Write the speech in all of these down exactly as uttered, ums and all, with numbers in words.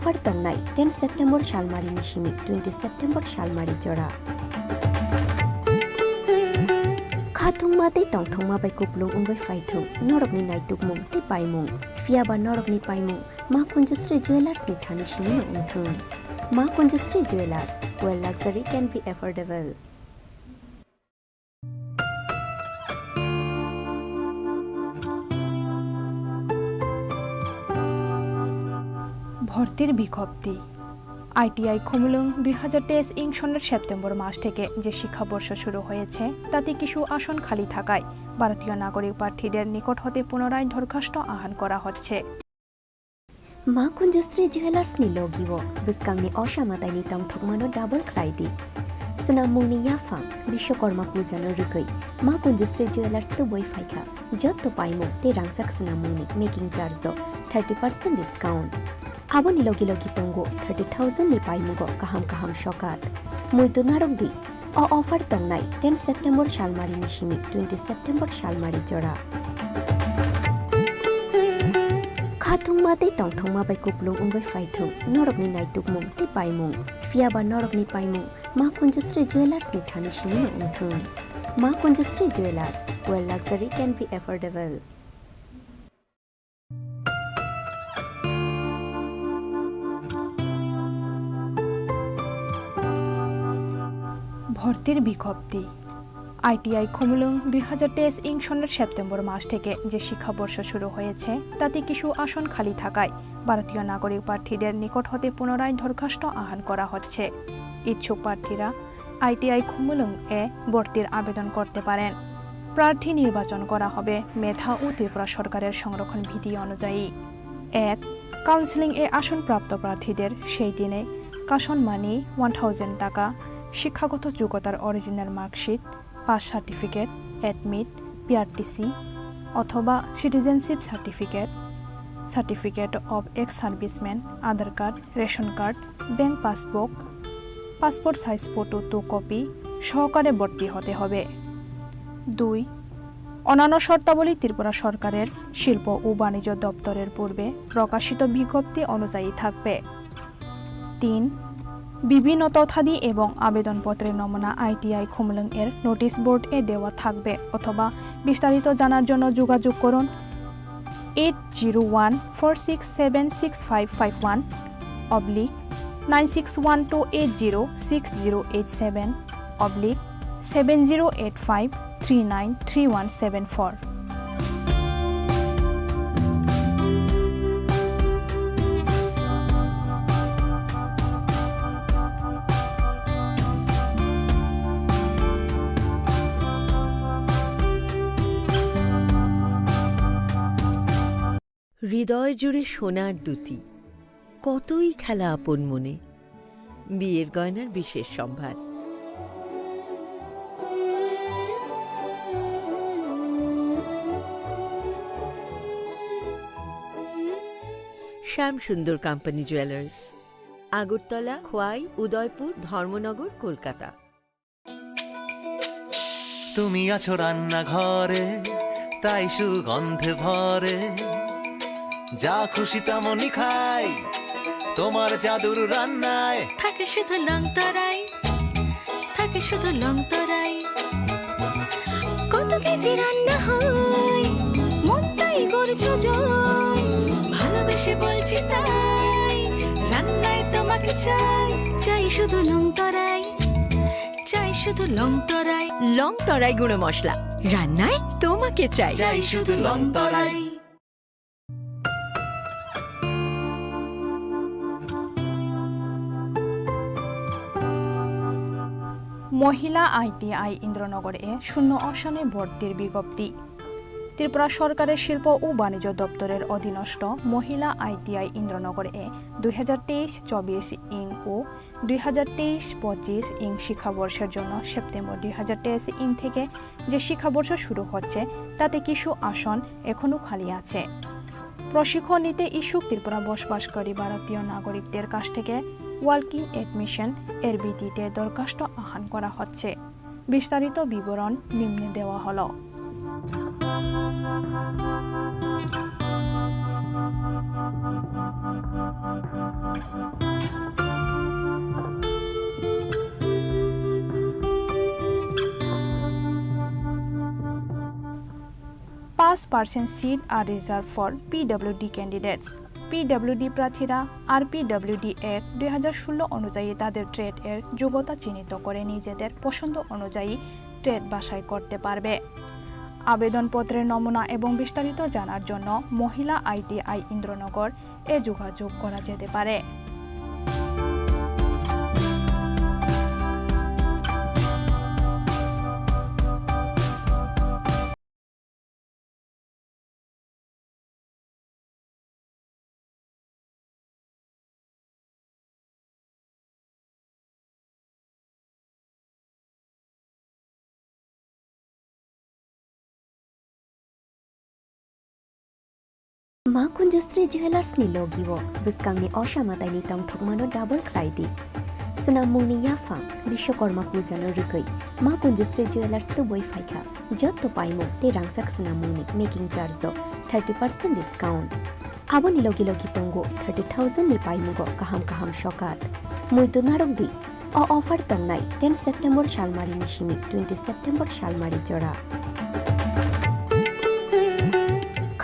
Offer tongnai ten September salmari ni simi twenty September salmari jora. Khathungma tei tongthokma bai kupulung wngwi phaithung norokni naitukmung tei paimung, phiyaba norokni paimung Ma Kunjasri Jewellers ni thani simi no wngthung. Ma Kunjasri Jewellers, where luxury can be affordable. ভর্তির বিজ্ঞপ্তি। আইটিআই খুমুলুং দুই হাজার তেইশ ইং সনের সেপ্টেম্বর মাস থেকে যে শিক্ষাবর্ষ শুরু হয়েছে, তাতে কিছু আসন খালি থাকায় ভারতীয় নাগরিক প্রার্থীদের নিকট হতে পুনরায় দরখাস্ত আহ্বান করা হচ্ছে। Ma Kunjasri Jewellers ni logi o bwskangni osa mwtaini tongthokmano double khlai di. Swnammungni yaphang Bishwakarma puja no rwgwi Ma Kunjasri Jewellers tubui phaikha. Jotto paimung tei rangchak swnammungni making charge o thirty percent discount. Aboni logi logi tongo thirty thousand ni paimungo kaham kaham sokat. Muitu narwk di. O offer tongnai ten September salmari ni simi twenty September salmari jora. Khathungma tei tongthokma bai kupulung wngwi phaithung norokni naitukmung tei paimung, phiyaba norokni paimung Ma Kunjasri Jewellers ni thani simi no wngthung. Ma Kunjasri Jewellers, where luxury can be affordable. ভর্তির বিজ্ঞপ্তি। আইটিআই খুমুলুং দুই হাজার তেইশ ইং সনের সেপ্টেম্বর মাস থেকে যে শিক্ষাবর্ষ শুরু হয়েছে, তাতে কিছু আসন খালি থাকায় ভারতীয় নাগরিক প্রার্থীদের নিকট হতে পুনরায় দরখাস্ত আহ্বান করা হচ্ছে। ইচ্ছুক প্রার্থীরা আইটিআই খুমুলুং এ ভর্তির আবেদন করতে পারেন। প্রার্থী নির্বাচন করা হবে মেধা ও ত্রিপুরা সরকারের সংরক্ষণ বিধি অনুযায়ী। এক, কাউন্সেলিং এ আসনপ্রাপ্ত প্রার্থীদের সেই দিনে কাশন মানি ওয়ান থাউজেন্ড টাকা, শিক্ষাগত যোগ্যতার original marksheet, pass certificate, admit, PRTC অথবা citizenship certificate, certificate of ex serviceman, Aadhaar card, ration card, bank passbook, passport size photo two copy সহকারে ভর্তি হতে হবে। দুই, অন্যান্য শর্তাবলী ত্রিপুরা সরকারের শিল্প ও বাণিজ্য দপ্তরের পূর্বে প্রকাশিত বিজ্ঞপ্তি অনুযায়ী থাকবে। তিন, বিভিন্ন তথ্যাদি এবং আবেদনপত্রের নমুনা আইটিআই খুমলুং এর নোটিশ বোর্ড এ দেওয়া থাকবে অথবা বিস্তারিত জানার জন্য যোগাযোগ করুন eight zero one four six seven six five five one oblique nine six one two eight zero six zero eight seven oblique seven zero eight five three nine three one seven four. হৃদয় জুড়ে সোনার দুতি, কতই খেলা আপন মনে। বিয়ের গয়নার বিশেষ সম্ভার। শ্যাম সুন্দর কোম্পানি জুয়েলার্স, আগরতলা, খোয়াই, উদয়পুর, ধর্মনগর, কলকাতা। তুমি আছো রান্নাঘরে, তাই সুগন্ধে ভরে। যা খুশি তেমনই খাই, তোমার জাদুর রান্নায়। থাকে শুধু লং তরাই, থাকে শুধু লং তরাই। কত কেজি রান্না হয়, মনটাই করছো জয়। ভালোবেসে বলছি তাই, রান্নায় তোমাকে চাই। চাই শুধু লং তরাই, চাই শুধু লং তরাই। লং তরাই গুঁড়ো মশলা, রান্নায় তোমাকে চাই। চাই শুধু লং তরাই। মহিলা আইটিআই ইন্দ্রনগর এ শূন্য আসনে ভর্তির বিজ্ঞপ্তি। ত্রিপুরা সরকারের শিল্প ও বাণিজ্য দপ্তরের অধীনস্থ মহিলা আইটিআই ইন্দ্রনগর এ দুই হাজার তেইশ চব্বিশ ইং ও দুই হাজার তেইশ পঁচিশ ইং শিক্ষাবর্ষের জন্য সেপ্টেম্বর দুই হাজার তেইশ ইং থেকে যে শিক্ষাবর্ষ শুরু হচ্ছে, তাতে কিছু আসন এখনও খালি আছে। প্রশিক্ষণ নিতে ইচ্ছুক ত্রিপুরা বসবাসকারী ভারতীয় নাগরিকদের কাছ থেকে ওয়ার্কিং অ্যাডমিশন এর ভিত্তিতে দরখাস্ত আহ্বান করা হচ্ছে। বিস্তারিত বিবরণ নিম্নে দেওয়া হলো। Pass percent seat are reserved for P W D candidates. P W D প্রার্থীরা আর পি ডাব্লিউ ডি অ্যাক্ট দুই হাজার ষোলো অনুযায়ী তাদের ট্রেড এর যোগ্যতা চিহ্নিত করে নিজেদের পছন্দ অনুযায়ী ট্রেড বাছাই করতে পারবে। আবেদনপত্রের নমুনা এবং বিস্তারিত জানার জন্য মহিলা আইটিআই ইন্দ্রনগর এ যোগাযোগ করা যেতে পারে। Ma Kunjusri Jewelers ni logi o bwskangni osamataini tongthokmano double khlai di. Swnammungni yaphang Bishwakarma puja no rwgwi Ma Kunjusri Jewelers tubui phaikha. Jotto paimung tei rangchak swnammungni making charge o thirty percent discount. Aboni logi logi tongo thirty thousand ni paimungo kaham kaham sokat. Muitu narwk di, o offer tongnai ten September salmari ni simi twenty September salmari jora.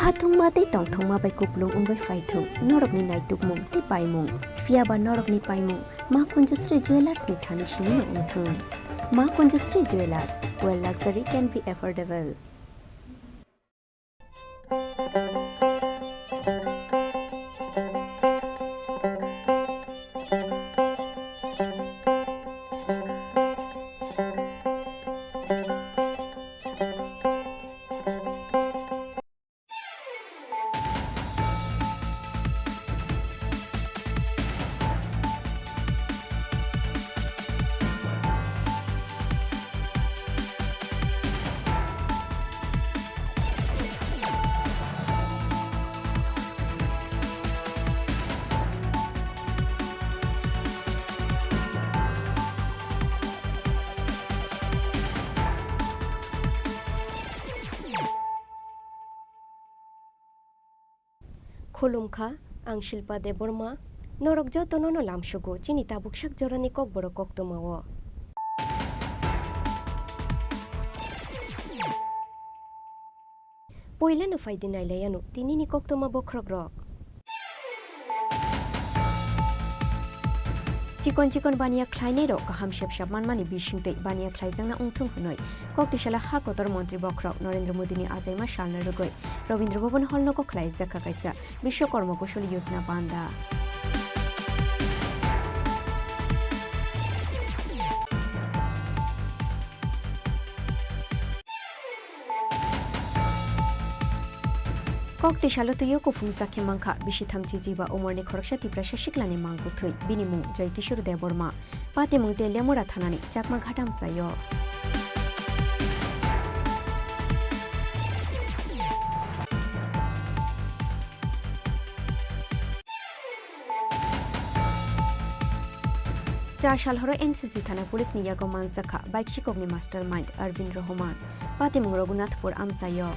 Khathungma tei tongthokma bai kupulung wngwi phaithung norokni naitukmung tei paimung. Phiyaba norokni paimung Ma Kunjusri Jewelers ni thani simi no wngthung. Ma Kunjusri Jewelers, where luxury can be affordable. Khulumkha, ang Shilpa Debbarma. Norok jotono no lamsugo chini tabuk sak jorani kokborok koktwmao. Poilano phaidi nailaiano tinini koktwma bokhorokrok. Chikon chikon baniya khlainairok kaham sepsap manmani bisingtwi baniya khlaijakna wngthung hwnwi Koktisala ha kotor montri bokhorok Narendra Modini achaima salna rwgwi Rabindra Bhavan Hall nogo khlaijak kha kaisa Bishwakarma Kushal Yojana panda. Koktisalo twio kuphung chakhe mankha bisi thamchi chiba umorni khoroksa Tiprasa siklani mangkuthwi, bini mung Joy Kishore Debbarma. Patimung tei Lemura thanani Chakma Ghatamsaio. Char sal horo N C C thana police ni yago manjakha bike sikokni mastermind Arvind Rohman. Patimung Raghunathpur amchaio.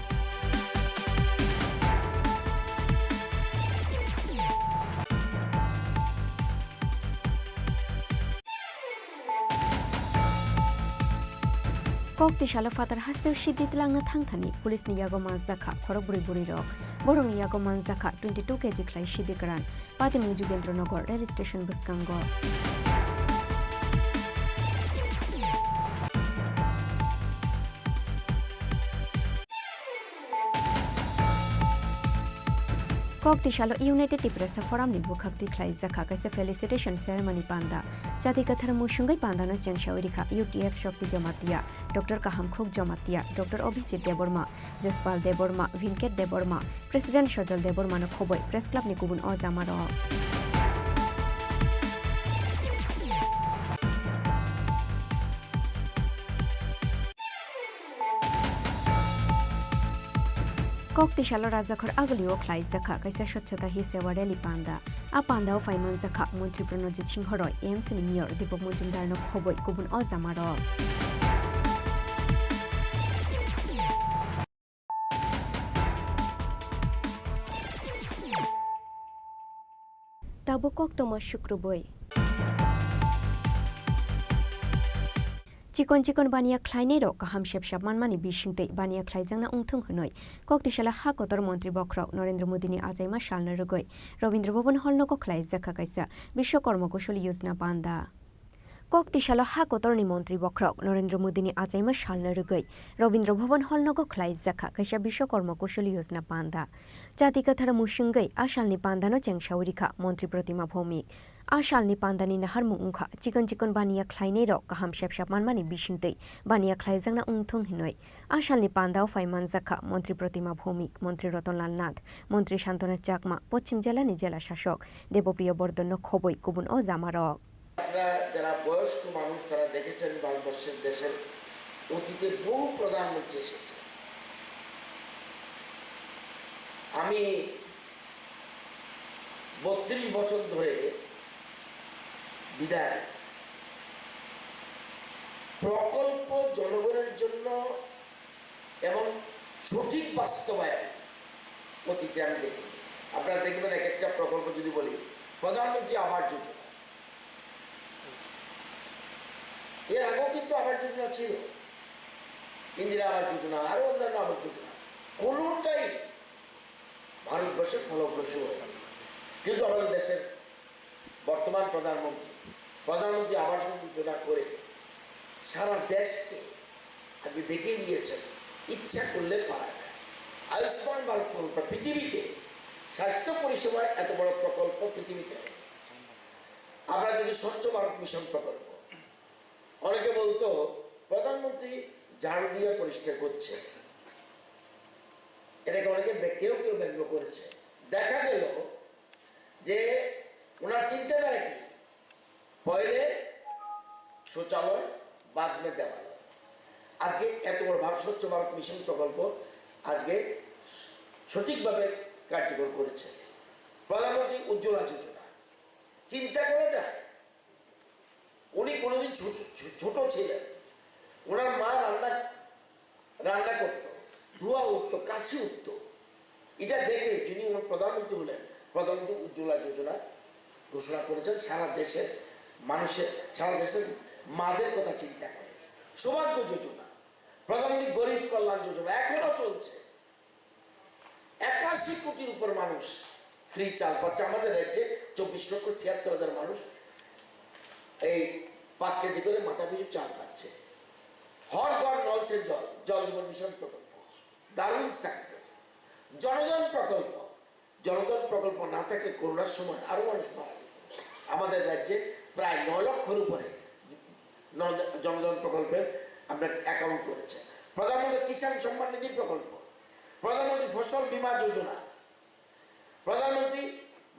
Koktisalo phatar hasteo sidi twlangna thangthani police ni yago manjakha khorok bwrwi bwrwirok. Borokni yago manjakha twenty two K G khlai sidi kwran. Patimung Jugendra Nagar rail station bwskango. Koktisalo United Tiprasa Forum ni bwkhak twi khlaijakha kaisa felicitation ceremony panda. Chati kwthar musungwi pandano chengsawi rikha U T F Shakti Jamatia, Doctor Kahamkhuk Jamatia, Doctor Abhijit Debbarma, Jaspal Debbarma, Vinket Debbarma, President Sojal Debbarmano khoboi Press Club ni kubun ojamarok. Koktisalo Rajakhor agulio khlaijakha kaisa Swachhata Hi Seva Rally panda. A pandao phaimanjakha Montri Pranojit Singho Roy, A M C ni Mayor Deepak Majumdarno khoboi kubun ojamarok. Tabuk Bo koktwma sukrubwi. Chikon chikon baniya khlainairok kaham sepsap manmani bisingtwi baniya khlaijakna wngthung hwnwi kok tisalo ha kotor montri bokhorok Narendra Modini achaima salno rwgwi Rabindra Bhaban Hall nogo khlaijakha kaisa Bishwakarma Kushal Yojana panda. Kok tisalo ha kotorni montri bokhorok Narendra Modini achaima salno rwgwi Rabindra Bhaban Hall nogo khlaijakha kaisa Bishwakarma Kushal Yojana panda. Jati kathar musingwi a salni pandano chengsawi rikha Montri Pratima Bhaumik. A salni pandani naharmung wngkha chikon chikon baniya khlainairok kaham sepsap manmani bisingtwi baniya khlaijakna wngthung hinwi. A salni pandao phai manjakha Montri Pratima Bhaumik, Montri Ratan Lal Nath, Montri Santana Chakma, Poschim jelani jela sasok Debopriya Bordonno khobwi kubun o jamarok. আপনারা যারা বয়স্ক মানুষ, তারা দেখেছেন ভারতবর্ষের দেশের অতীতে বহু প্রধানমন্ত্রী এসেছে। আমি বত্রিশ বছর ধরে বিধায়ক। প্রকল্প জনগণের জন্য এবং সঠিক বাস্তবায়ন অতীতে আমি দেখি। আপনারা দেখবেন, এক একটা প্রকল্প যদি বলি, প্রধানমন্ত্রী আবাস যোজনা, এর আগেও কিন্তু আবাস যোজনা ছিল, ইন্দিরা আবাস যোজনা, আরো অন্যান্য আবাস যোজনা, কোনোটাই ভারতবর্ষে ফলপ্রসূ হয়নি। কিন্তু আমাদের দেশের বর্তমান প্রধানমন্ত্রী, প্রধানমন্ত্রী আবাস যোজনা করে সারা দেশকে আজকে দেখিয়ে দিয়েছেন, ইচ্ছা করলে পারা যায়। আয়ুষ্মান ভারত প্রকল্প, পৃথিবীতে স্বাস্থ্য পরিষেবার এত বড় প্রকল্প পৃথিবীতে নেই। আমরা দেখি স্বচ্ছ ভারত মিশন প্রকল্প, অনেকে বলতো প্রধানমন্ত্রী ঝাড়ু দিয়ে পরিষ্কার করছে, এটাকে অনেকে বে-, কেউ কেউ ব্যঙ্গ করেছে। দেখা গেল যে ওনার চিন্তাধারা কি, পয়লে শৌচালয়, বাদ মে দেওয়াল। আজকে এত বড় ভারত, স্বচ্ছ ভারত মিশন প্রকল্প আজকে সঠিকভাবে কার্যকর করেছে। প্রধানমন্ত্রী উজ্জ্বলা যোজনা, চিন্তা করা যায়, উনি কোনোদিন ছোট, ছো-, ছোট ছিলেন, ওনার মা রান্না, রান্না করতো, ধোঁয়া উঠতো, কাশি উঠতো। এটা দেখে যিনি ওনার প্রধানমন্ত্রী হলেন, প্রধানমন্ত্রী উজ্জ্বলা যোজনা ঘোষণা করেছেন। সারা দেশের মানুষের, সারা দেশের মাদের কথা চিন্তা করে। সৌভাগ্য যোজনা, প্রধানমন্ত্রী গরিব কল্যাণ যোজনা এখনো চলছে। একাশি কোটির উপর মানুষ ফ্রি চাল পাচ্ছে। আমাদের রাজ্যে চব্বিশ লক্ষ ছিয়াত্তর হাজার মানুষ এই পাঁচ কেজি করে মাথা পিছু চাল পাচ্ছে। হর ঘর নল সে জল, জল জীবন মিশন প্রকল্প, দারুণ সাকসেস। জনধন প্রকল্প, জনধন প্রকল্প না থাকলে করোনার সময় আরো মানুষ মারা যেত। আমাদের রাজ্যে প্রায় নয় লক্ষর উপরে ন-, জনধন প্রকল্পের আপনার অ্যাকাউন্ট করেছে। প্রধানমন্ত্রী কিষাণ সম্মান নিধি প্রকল্প, প্রধানমন্ত্রী ফসল বীমা যোজনা, প্রধানমন্ত্রী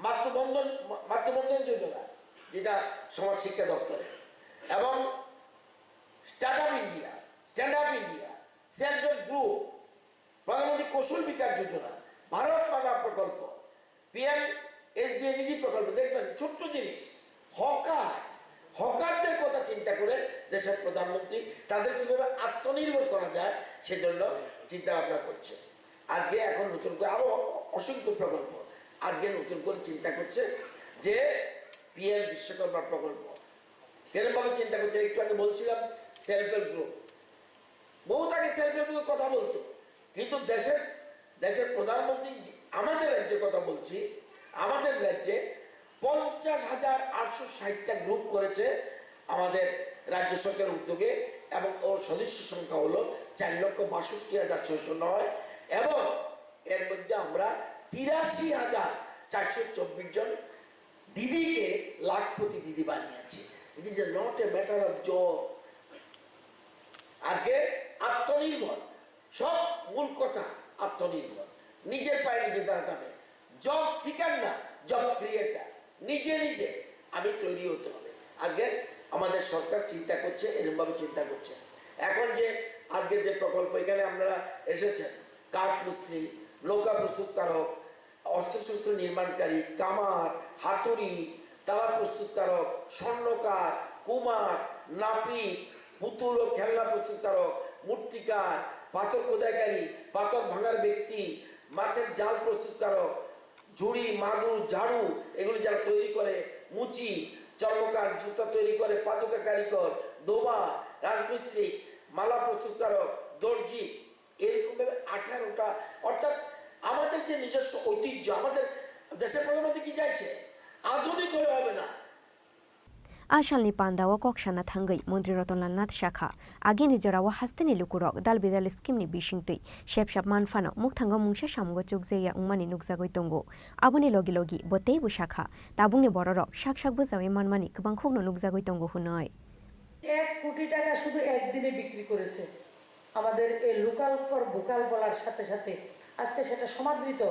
মাতৃবন্ধন, মাতৃবন্ধন যোজনা, যেটা সমাজ শিক্ষা দপ্তরে, এবং start up India, stand up India, self help group, প্রধানমন্ত্রী কৌশল বিকাশ যোজনা, ভারত মাতা প্রকল্প, পিএম এসবিআই নিধি প্রকল্প। দেখবেন, ছোট্ট জিনিস, হকার, হকারদের কথা চিন্তা করে দেশের প্রধানমন্ত্রী তাদের কিভাবে আত্মনির্ভর করা যায়, সেজন্য চিন্তা ভাবনা করছে। আজকে এখন নতুন করে আরো অসংখ্য প্রকল্প, আজকে নতুন করে চিন্তা করছে যে পিএম বিশ্বকর্মা প্রকল্প। এরকমভাবে চিন্তা করছে, একটু আগে বলছিলাম সেলফ হেল্প গ্রুপ, বহুত আগে সেলফ হেল্প গ্রুপের কথা বলতো, কিন্তু দেশের, দেশের প্রধানমন্ত্রী, আমাদের রাজ্যের কথা বলছি, আমাদের রাজ্যে পঞ্চাশ হাজার আটশো ষাটটা গ্রুপ করেছে আমাদের রাজ্য সরকারের উদ্যোগে, এবং ওর সদস্য সংখ্যা হলো চার লক্ষ বাষট্টি হাজার ছয়শো নয়, এবং এর মধ্যে আমরা তিরাশি হাজার চারশো চব্বিশ জন দিদিকে লাখপতি দিদি বানিয়েছি। It is a not a matter of joke. আজকে আত্মনির্ভর, সব মূল কথা আত্মনির্ভর, নিজের পায়ে নিজে দাঁড়াতে হবে। জব সিকার না, জব ক্রিয়েটার। নিজে নিজে আমি তৈরি হতে হবে। আজকে আমাদের সরকার চিন্তা করছে, এরকমভাবে চিন্তা করছে। এখন যে আজকে যে প্রকল্প এখানে আপনারা এসেছেন, কাঠ মিস্ত্রি, নৌকা প্রস্তুতকারক, অস্ত্রশস্ত্র নির্মাণকারী, কামার, হাতুড়ি, তালা প্রস্তুতকারক, স্বর্ণকার, কুমার, নাপিত, পুতুল ও খেলনা প্রস্তুতকারক, মূর্তিকার, পাথর খোদাইকারী, পাথর ভাঙার ব্যক্তি, মাছের জাল প্রস্তুতকারক, ঝুড়ি, মাদুর, ঝাড়ু, এগুলি যারা তৈরি করে, মুচি, চর্মকার, জুতা তৈরি করে, পাদুকা কারিগর, দোবা, রাজমিস্ত্রি, মালা প্রস্তুতকারক, দর্জি, এরকম ভাবে আঠারোটা। অর্থাৎ আমাদের যে নিজস্ব ঐতিহ্য, আমাদের দেশের প্রধানমন্ত্রী কি চাইছে? আধুনিক হলে হবে না। A salni pandao kok sana thangwi Montri Ratanlal Nath sakha, agini jorao hasteni lukurok dal bidal scheme ni bisingtwi sep sap manphano mukthango mungsa samungo chukjakya wngmani nukjagwi tongo. Aboni logi logi bo teibo sakha, tabukni bororok sak sak bwchaui manmani kwbangkhukno nukjagwi tongo hwnwi. এক কোটি টাকা শুধু একদিনে বিক্রি করেছে আমাদের এই local for vocal বলার সাথে সাথে। আজকে সেটা সমাদৃত।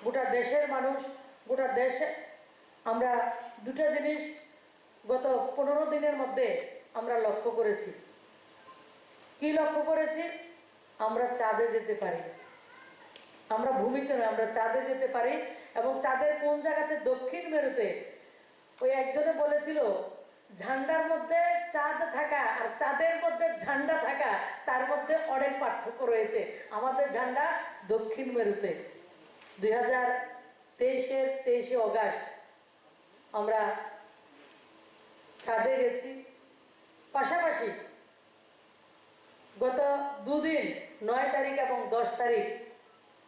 গোটা দেশের মানুষ, গোটা দেশে আমরা দুটা জিনিস গত পনেরো দিনের মধ্যে আমরা লক্ষ্য করেছি। কি লক্ষ্য করেছি? আমরা চাঁদে যেতে পারি। আমরা ভূমিতে নয়, আমরা চাঁদে যেতে পারি। এবং চাঁদের কোন জায়গাতে? দক্ষিণ মেরুতে। ওই একজনে বলেছিল, ঝান্ডার মধ্যে চাঁদ থাকা আর চাঁদের মধ্যে ঝান্ডা থাকা, তার মধ্যে অনেক পার্থক্য রয়েছে। আমাদের ঝান্ডা দক্ষিণ মেরুতে। দুই হাজার তেইশের তেইশে অগাস্ট আমরা চাঁদে গেছি। পাশাপাশি গত দুদিন, নয় তারিখ এবং দশ তারিখ,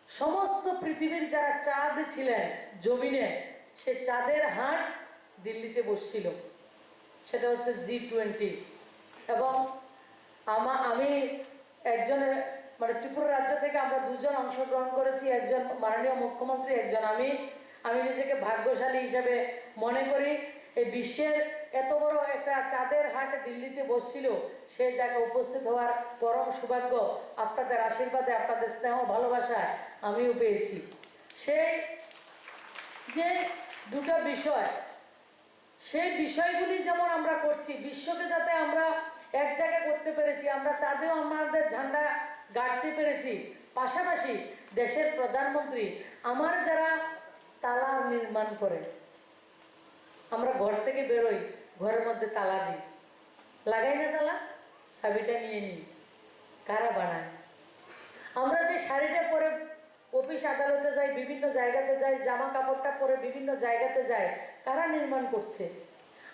সমস্ত পৃথিবীর যারা চাঁদ ছিলেন জমিনে, সে চাঁদের হাট দিল্লিতে বসছিল। সেটা হচ্ছে জি টোয়েন্টি। এবং আমা-, আমি একজন, মানে, ত্রিপুরা রাজ্য থেকে আমরা দুজন অংশগ্রহণ করেছি, একজন মাননীয় মুখ্যমন্ত্রী, একজন আমি। আমি নিজেকে ভাগ্যশালী হিসেবে মনে করি। এই বিশ্বের এত বড় একটা চাঁদের হাট দিল্লিতে বসছিল, সেই জায়গায় উপস্থিত হওয়ার পরম সৌভাগ্য আপনাদের আশীর্বাদে, আপনাদের স্নেহ ভালোবাসায় আমিও পেয়েছি। সেই যে দুটো বিষয়, সেই বিষয়গুলি যেমন আমরা করছি, বিশ্বকে যাতে আমরা এক জায়গায় করতে পেরেছি, আমরা চাঁদেও আমাদের ঝান্ডা গাড়তে পেরেছি, পাশাপাশি দেশের প্রধানমন্ত্রী আমার যারা তালা নির্মাণ করে, আমরা ঘর থেকে বেরোই, ঘরের মধ্যে তালা দিই, লাগাই না তালা, চাবিটা নিয়ে নিই। কারা বানায়? আমরা যে শাড়িটা পরে অফিস আদালতে যাই, বিভিন্ন জায়গাতে যাই, জামা কাপড়টা পরে বিভিন্ন জায়গাতে যাই, কারা নির্মাণ করছে?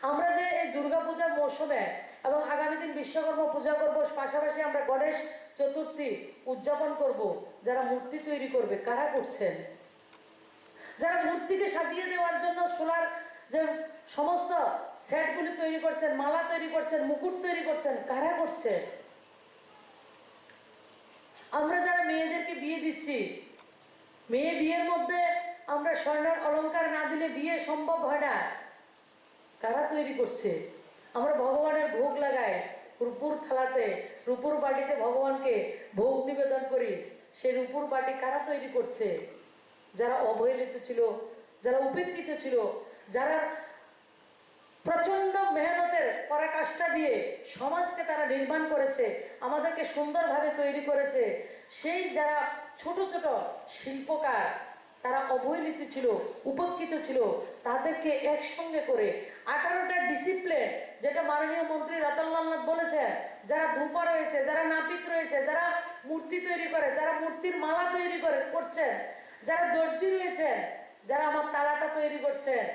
আমরা যে এই দুর্গাপূজার মৌসুমে এবং আগামী দিন বিশ্বকর্মা পূজা করব, পাশাপাশি আমরা গণেশ চতুর্থী উদযাপন করব, যারা মূর্তি তৈরি করবে, কারা করছেন? যারা মূর্তিকে সাজিয়ে দেওয়ার জন্য সোনার যে সমস্ত সেটগুলি তৈরি করছেন, মালা তৈরি করছেন, মুকুট তৈরি করছেন, কারা করছে? আমরা যারা মেয়েদেরকে বিয়ে দিচ্ছি, মেয়ে বিয়ের মধ্যে আমরা স্বর্ণের অলংকার না দিলে বিয়ে সম্ভব হয় না। কারা তৈরি করছে? আমরা ভগবানের ভোগ লাগাই রূপোর থালাতে, রূপোর বাটিতে ভগবানকে ভোগ নিবেদন করি। সেই রূপোর বাটি কারা তৈরি করছে? যারা অবহেলিত ছিল, যারা উপেক্ষিত ছিল, যারা প্রচণ্ড মেহনতের পরাকাষ্ঠা দিয়ে সমাজকে তারা নির্মাণ করেছে, আমাদেরকে সুন্দরভাবে তৈরি করেছে। সেই যারা ছোট ছোট শিল্পকার, তারা অবহেলিত ছিল, উপেক্ষিত ছিল, তাদেরকে একসঙ্গে করে আঠারোটা ডিসিপ্লিন, যেটা মাননীয় মন্ত্রী রতনলাল নাথ বলেছেন, যারা ধোপা রয়েছে, যারা নাপিত রয়েছে, যারা মূর্তি তৈরি করে, যারা মূর্তির মালা তৈরি করে করছেন, যারা দর্জি রয়েছেন, যারা আমার তালাটা তৈরি করছেন,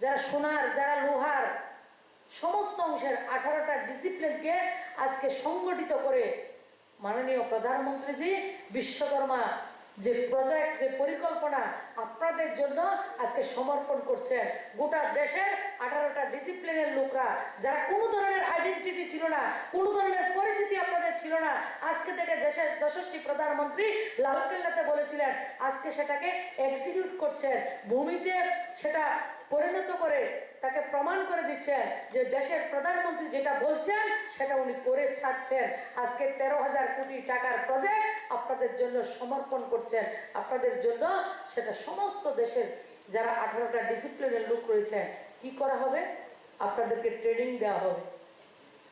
যারা সোনার, যারা লোহার, সমস্ত অংশের আঠারোটা ডিসিপ্লিনকে আজকে সংগঠিত করে মাননীয় প্রধানমন্ত্রীজি বিশ্বকর্মা যে প্রজেক্ট, যে পরিকল্পনা আপনাদের জন্য আজকে সমর্পণ করছেন, গোটা দেশের আঠারোটা ডিসিপ্লিনের লোকরা, যারা কোনো ধরনের আইডেন্টিটি ছিল না, কোনো ধরনের পরিচিতি আপনাদের ছিল না, আজকে থেকে দেশের যশস্বী প্রধানমন্ত্রী লালকেল্লাতে বলেছিলেন, আজকে সেটাকে এক্সিকিউট করছেন, ভূমিতে সেটা পরিণত করে তাকে প্রমাণ করে দিচ্ছেন যে দেশের প্রধানমন্ত্রী যেটা বলছেন সেটা উনি করে ছাড়ছেন। আজকে তেরো হাজার কোটি টাকার প্রজেক্ট আপনাদের জন্য সমর্পণ করছেন, আপনাদের জন্য। সেটা সমস্ত দেশের যারা আঠারোটা ডিসিপ্লিনের লোক রয়েছেন, কি করা হবে? আপনাদেরকে ট্রেনিং দেওয়া হবে।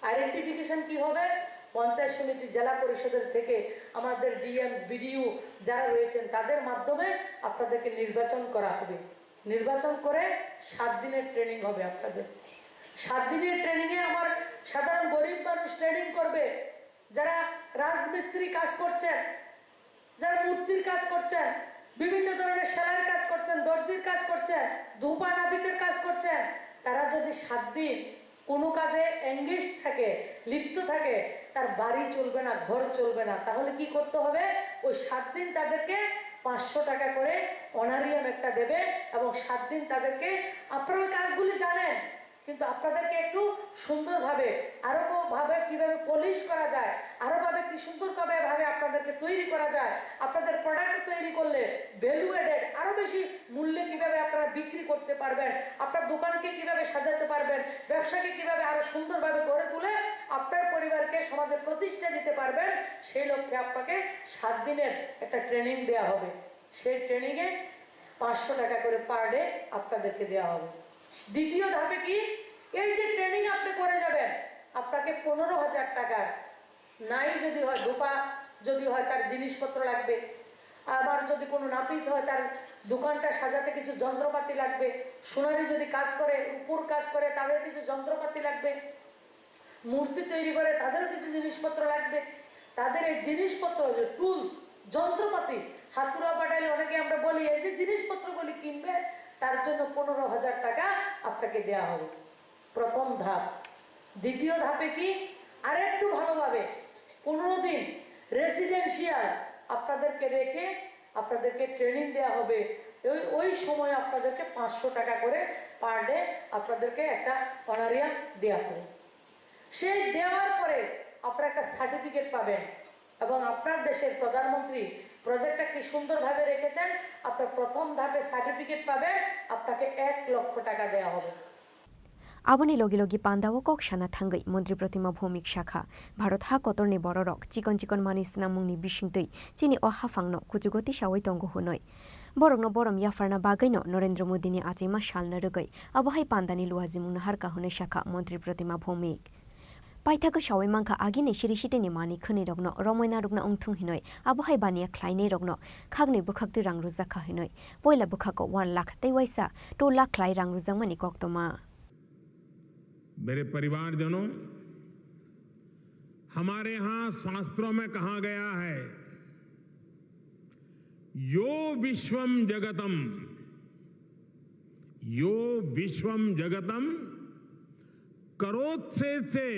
আইডেন্টিফিকেশন কি হবে? পঞ্চায়েত সমিতি, জেলা পরিষদের থেকে আমাদের ডিএম, বিডিও যারা রয়েছেন, তাদের মাধ্যমে আপনাদেরকে নির্বাচন করা হবে। নির্বাচন করে সাত দিনের ট্রেনিং হবে আপনাদের। সাত দিনের ট্রেনিংয়ে আমার সাধারণ গরিব মানুষ ট্রেনিং করবে, যারা রাজমিস্ত্রি কাজ করছেন, যারা মূর্তির কাজ করছেন, বিভিন্ন ধরনের সেলাইয়ের কাজ করছেন, দর্জির কাজ করছেন, ধোপা নাপিতের কাজ করছেন, তারা যদি সাত দিন কোনো কাজে এঙ্গেজ থাকে, লিপ্ত থাকে, তার বাড়ি চলবে না, ঘর চলবে না। তাহলে কি করতে হবে? ওই সাত দিন তাদেরকে পাঁচশো টাকা করে অনারিয়াম একটা দেবে এবং সাত দিন তাদেরকে, আপনারা ওই কাজগুলি জানেন, কিন্তু আপনাদেরকে একটু সুন্দরভাবে, আরো ভাবে কিভাবে পলিশ করা যায়, আরো ভাবে কি সুন্দর ভাবে ভাবে আপনাদেরকে তৈরি করা যায়, আপনাদের প্রোডাক্ট তৈরি করলে ভ্যালু অ্যাডেড আরো বেশি মূল্যে কিভাবে আপনারা বিক্রি করতে পারবেন, আপনার দোকানকে কিভাবে সাজাতে পারবেন, ব্যবসাকে কিভাবে আরো সুন্দরভাবে গড়ে তুলে আপনার পরিবারকে সমাজে প্রতিষ্ঠা দিতে পারবেন, সেই লক্ষ্যে আপনাকে সাত দিনের একটা ট্রেনিং দেওয়া হবে। সেই ট্রেনিংয়ে পাঁচশো টাকা করে পার ডে আপনাদেরকে দেওয়া হবে। দ্বিতীয় ধাপে কি, এই যে ট্রেনিং আপনি করে যাবেন, আপনাকে পনেরো হাজার টাকার, নাই যদি হয়, ধোপা যদি হয়, তার জিনিসপত্র লাগবে। আবার যদি কোনো নাপিত হয়, তার দোকানটা সাজাতে কিছু যন্ত্রপাতি লাগবে। সোনারি যদি কাজ করে, রূপোর কাজ করে, তাদের কিছু যন্ত্রপাতি লাগবে। মূর্তি তৈরি করে, তাদেরও কিছু জিনিসপত্র লাগবে। তাদের এই জিনিসপত্র, যে টুলস, যন্ত্রপাতি, হাতুড়া বাটাইল অনেকে আমরা বলি, এই যে জিনিসপত্রগুলি কিনবে, তার জন্য পনেরো হাজার টাকা আপনাকে দেওয়া হবে। প্রথম ধাপ। দ্বিতীয় ধাপে কি, আরেকটু ভালোভাবে পনেরো দিন রেসিডেন্সিয়াল আপনাদেরকে রেখে আপনাদেরকে ট্রেনিং দেওয়া হবে। ওই ওই সময় আপনাদেরকে পাঁচশো টাকা করে পার ডে আপনাদেরকে একটা অনারিয়াম দেওয়া হবে। সেই দেওয়ার পরে আপনারা একটা সার্টিফিকেট পাবেন এবং আপনার দেশের প্রধানমন্ত্রী প্রজেক্টটা কি সুন্দরভাবে রেখেছেন, আপনার প্রথম ধাপে সার্টিফিকেট পাবেন, আপনাকে এক লক্ষ টাকা দেওয়া হবে। Aboni logi logi pandao kok sana thangwi Montri Protima Bhowmik sakha, Bharat ha kotorni bororok chikon chikon manwi swnamungni bisingtwi chini o haphangno kuchugo tisawi tongo hwnwi. Borokno borom yapharna bagwino Narendra Modini achaima salno rwgwi abo hai pandani luajimung naharkha hwnwi sakha Montri Protima Bhowmik. Paithakgo sawi mankha, agini siri sitini manwi khwnwirokno romwi narwkna wngthung hwnwi abo hai baniya khlainairokno khakni bwkhaktwi rang rwjakha hwnwi poila bwkhago one lakh tei waisa two lakh khlai rang rwjakmani koktwma. मेरे परिवारजनों, हमारे यहाँ शास्त्रों में कहा गया है, यो विश्वम जगतम, यो विश्वम जगतम करोत्सेचे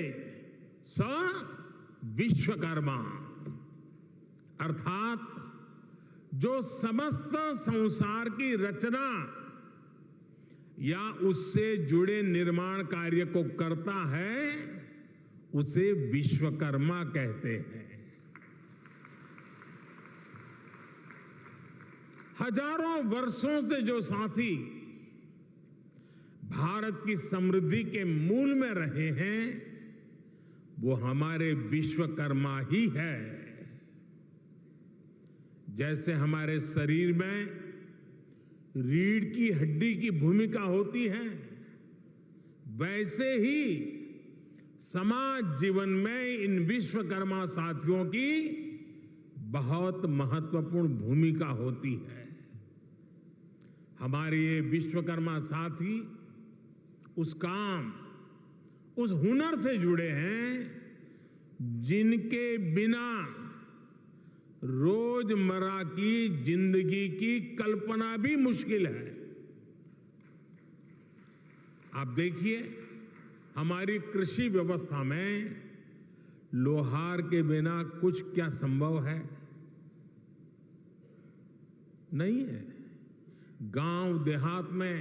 स विश्वकर्मा। अर्थात जो समस्त संसार की रचना या उससे जुड़े निर्माण कार्य को करता है, उसे विश्वकर्मा कहते हैं। हजारों वर्षों से जो साथी भारत की समृद्धि के मूल में रहे हैं, वो हमारे विश्वकर्मा ही है। जैसे हमारे शरीर में रीढ़ की हड्डी की भूमिका होती है, वैसे ही समाज जीवन में इन विश्वकर्मा साथियों की बहुत महत्वपूर्ण भूमिका होती है। हमारे ये विश्वकर्मा साथी उस काम, उस हुनर से जुड़े हैं, जिनके बिना रोजमर्रा की जिंदगी की कल्पना भी मुश्किल है। आप देखिए, हमारी कृषि व्यवस्था में लोहार के बिना कुछ क्या संभव है? नहीं है। गांव देहात में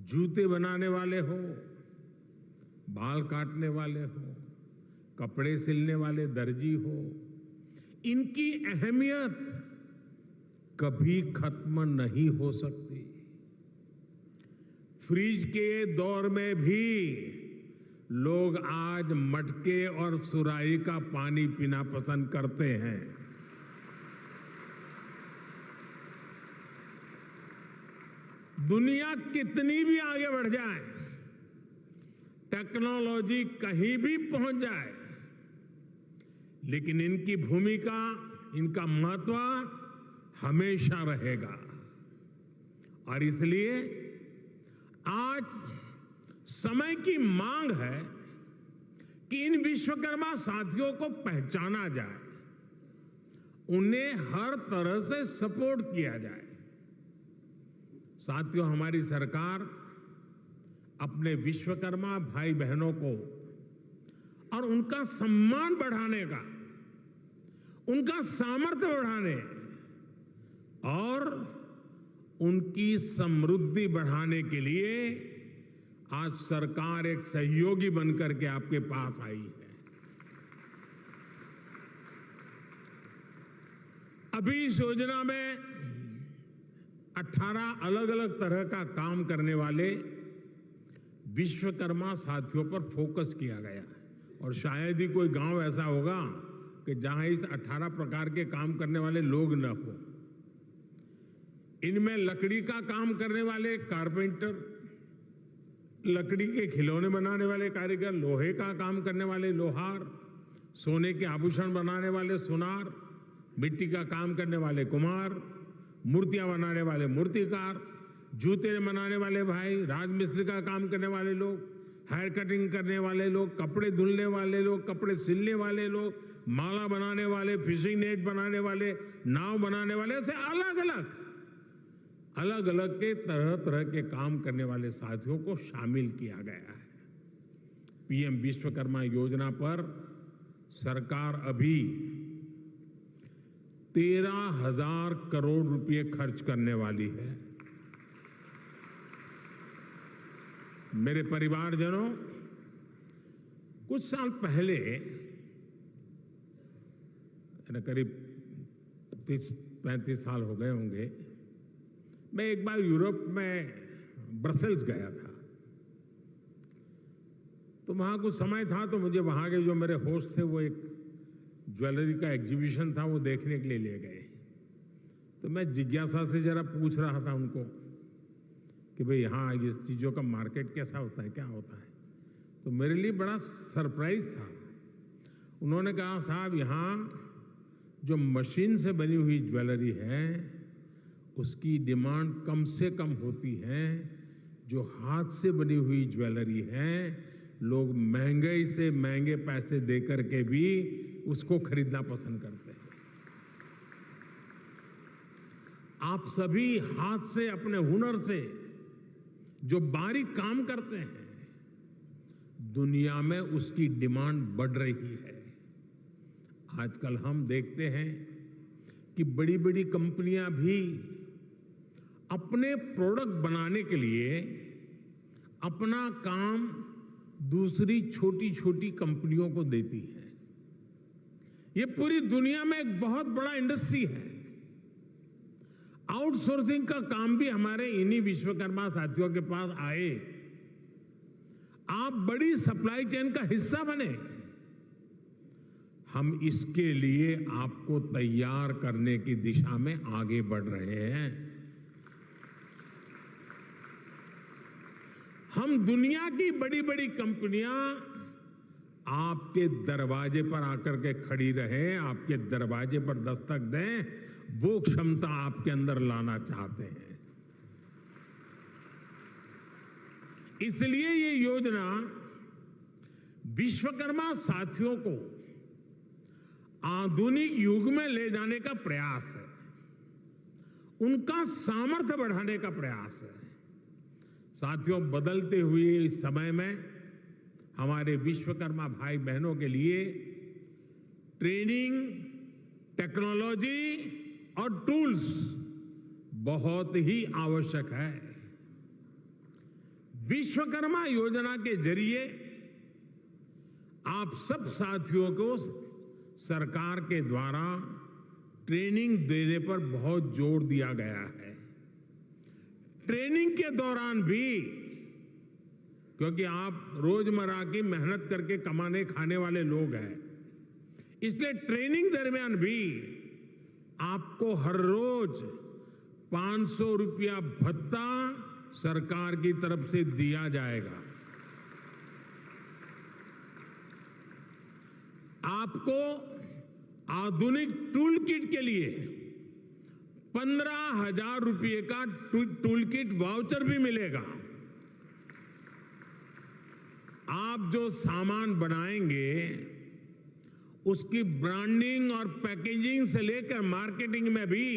जूते बनाने वाले हो, बाल काटने वाले हो, कपड़े सिलने वाले दर्जी हो, इनकी अहमियत कभी खत्म नहीं हो सकती। फ्रिज के दौर में भी लोग आज मटके और सुराही का पानी पीना पसंद करते हैं। दुनिया कितनी भी आगे बढ़ जाए, टेक्नोलॉजी कहीं भी पहुंच जाए, लेकिन इनकी भूमिका, इनका महत्व हमेशा रहेगा। और इसलिए आज समय की मांग है कि इन विश्वकर्मा साथियों को पहचाना जाए, उन्हें हर तरह से सपोर्ट किया जाए। साथियों, हमारी सरकार अपने विश्वकर्मा भाई बहनों को और उनका सम्मान बढ़ाने का, उनका सामर्थ्य बढ़ाने और उनकी समृद्धि बढ़ाने के लिए आज सरकार एक सहयोगी बनकर के आपके पास आई है। अभी इस योजना में अठारह अलग-अलग तरह का काम करने वाले विश्वकर्मा साथियों पर फोकस किया गया है। और शायद ही कोई गांव ऐसा होगा कि जहां इस अठारह प्रकार के काम करने वाले लोग न हो। इनमें लकड़ी का काम करने वाले कारपेंटर, लकड़ी के खिलौने बनाने वाले कारीगर, लोहे का काम करने वाले लोहार, सोने के आभूषण बनाने वाले सुनार, मिट्टी का काम करने वाले कुम्हार, मूर्तियां बनाने वाले मूर्तिकार, जूते बनाने वाले भाई, राजमिस्त्री का काम करने वाले लोग, हेयर कटिंग करने वाले लोग, कपड़े धुलने वाले लोग, कपड़े सिलने वाले लोग, माला बनाने वाले, फिशिंग नेट बनाने वाले, नाव बनाने वाले, ऐसे अलग-अलग, अलग-अलग के तरह-तरह के काम करने वाले साथियों को शामिल किया गया है। पीएम विश्वकर्मा योजना पर सरकार अभी तेरह हज़ार करोड़ रुपए खर्च करने वाली है। मेरे परिवारजनों, कुछ साल पहले, यानी करीब तीस पैंतीस साल हो गए होंगे, मैं एक बार यूरोप में ब्रसेल्स गया था। तो वहाँ कुछ समय था, तो मुझे वहाँ के जो मेरे होस्ट थे, वो एक ज्वेलरी का एग्जीबिशन था, वो देखने के लिए ले गए। तो मैं जिज्ञासा से ज़रा पूछ रहा था उनको कि भाई, यहाँ ये चीज़ों का मार्केट कैसा होता है, क्या होता है। तो मेरे लिए बड़ा सरप्राइज था। उन्होंने कहा, "साहब, यहाँ जो मशीन से बनी हुई ज्वेलरी है, उसकी डिमांड कम से कम होती है। जो हाथ से बनी हुई ज्वेलरी है, लोग महंगे से महंगे पैसे दे करके भी उसको खरीदना पसंद करते हैं।" आप सभी हाथ से, अपने हुनर से जो बारीक काम करते हैं, दुनिया में उसकी डिमांड बढ़ रही है। आजकल हम देखते हैं कि बड़ी-बड़ी कंपनियां भी अपने प्रोडक्ट बनाने के लिए अपना काम दूसरी छोटी-छोटी कंपनियों को देती हैं। ये पूरी दुनिया में एक बहुत बड़ा इंडस्ट्री है। आउटसोर्सिंग का काम भी हमारे इन्हीं विश्वकर्मा साथियों के पास आए, आप बड़ी सप्लाई चेन का हिस्सा बने, हम इसके लिए आपको तैयार करने की दिशा में आगे बढ़ रहे हैं। हम दुनिया की बड़ी-बड़ी कंपनियां आपके दरवाजे पर आकर के खड़ी रहें, आपके दरवाजे पर दस्तक दें, वो क्षमता आपके अंदर लाना चाहते हैं। इसलिए ये योजना विश्वकर्मा साथियों को आधुनिक युग में ले जाने का प्रयास है, उनका सामर्थ्य बढ़ाने का प्रयास है। साथियों, बदलते हुए इस समय में हमारे विश्वकर्मा भाई बहनों के लिए ट्रेनिंग, टेक्नोलॉजी और टूल्स बहुत ही आवश्यक है। विश्वकर्मा योजना के जरिए आप सब साथियों को सरकार के द्वारा ट्रेनिंग देने पर बहुत जोर दिया गया है। ट्रेनिंग के दौरान भी, क्योंकि आप रोजमर्रा की मेहनत करके कमाने खाने वाले लोग हैं, इसलिए ट्रेनिंग दरमियान भी आपको हर रोज पाँच सौ रुपया भत्ता सरकार की तरफ से दिया जाएगा। आपको आधुनिक टूल किट के लिए पन्द्रह हज़ार रुपये का टू-, टूल किट वाउचर भी मिलेगा। आप जो सामान बनाएंगे, उसकी ब्रांडिंग और पैकेजिंग से लेकर मार्केटिंग में भी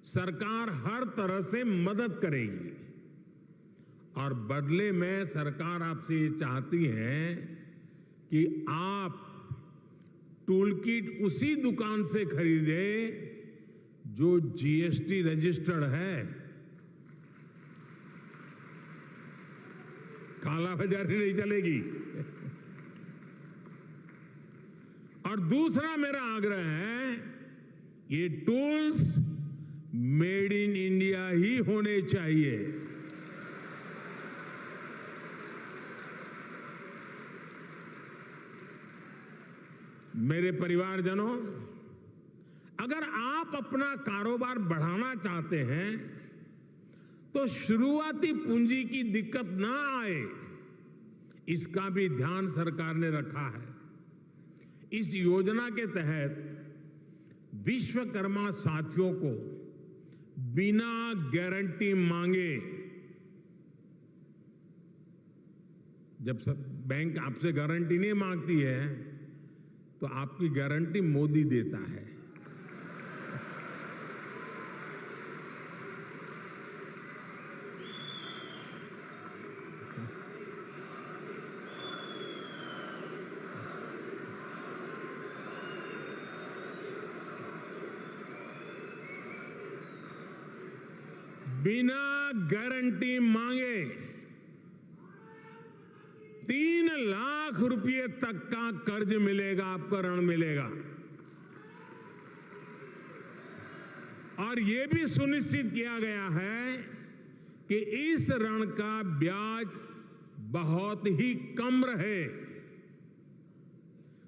सरकार हर तरह से मदद करेगी। और बदले में सरकार आपसे ये चाहती है कि आप टूल किट उसी दुकान से खरीदें जो जीएसटी रजिस्टर्ड है। काला बाजारी नहीं चलेगी। और दूसरा मेरा आग्रह है, ये टूल्स मेड इन इंडिया ही होने चाहिए। मेरे परिवारजनों, अगर आप अपना कारोबार बढ़ाना चाहते हैं, तो शुरुआती पूंजी की दिक्कत ना आए, इसका भी ध्यान सरकार ने रखा है। इस योजना के तहत विश्वकर्मा साथियों को बिना गारंटी मांगे, जब सब बैंक आपसे गारंटी नहीं मांगती है, तो आपकी गारंटी मोदी देता है। बिना गारंटी मांगे तीन लाख रुपए तक का कर्ज मिलेगा, आपको ऋण मिलेगा। और ये भी सुनिश्चित किया गया है कि इस ऋण का ब्याज बहुत ही कम रहे।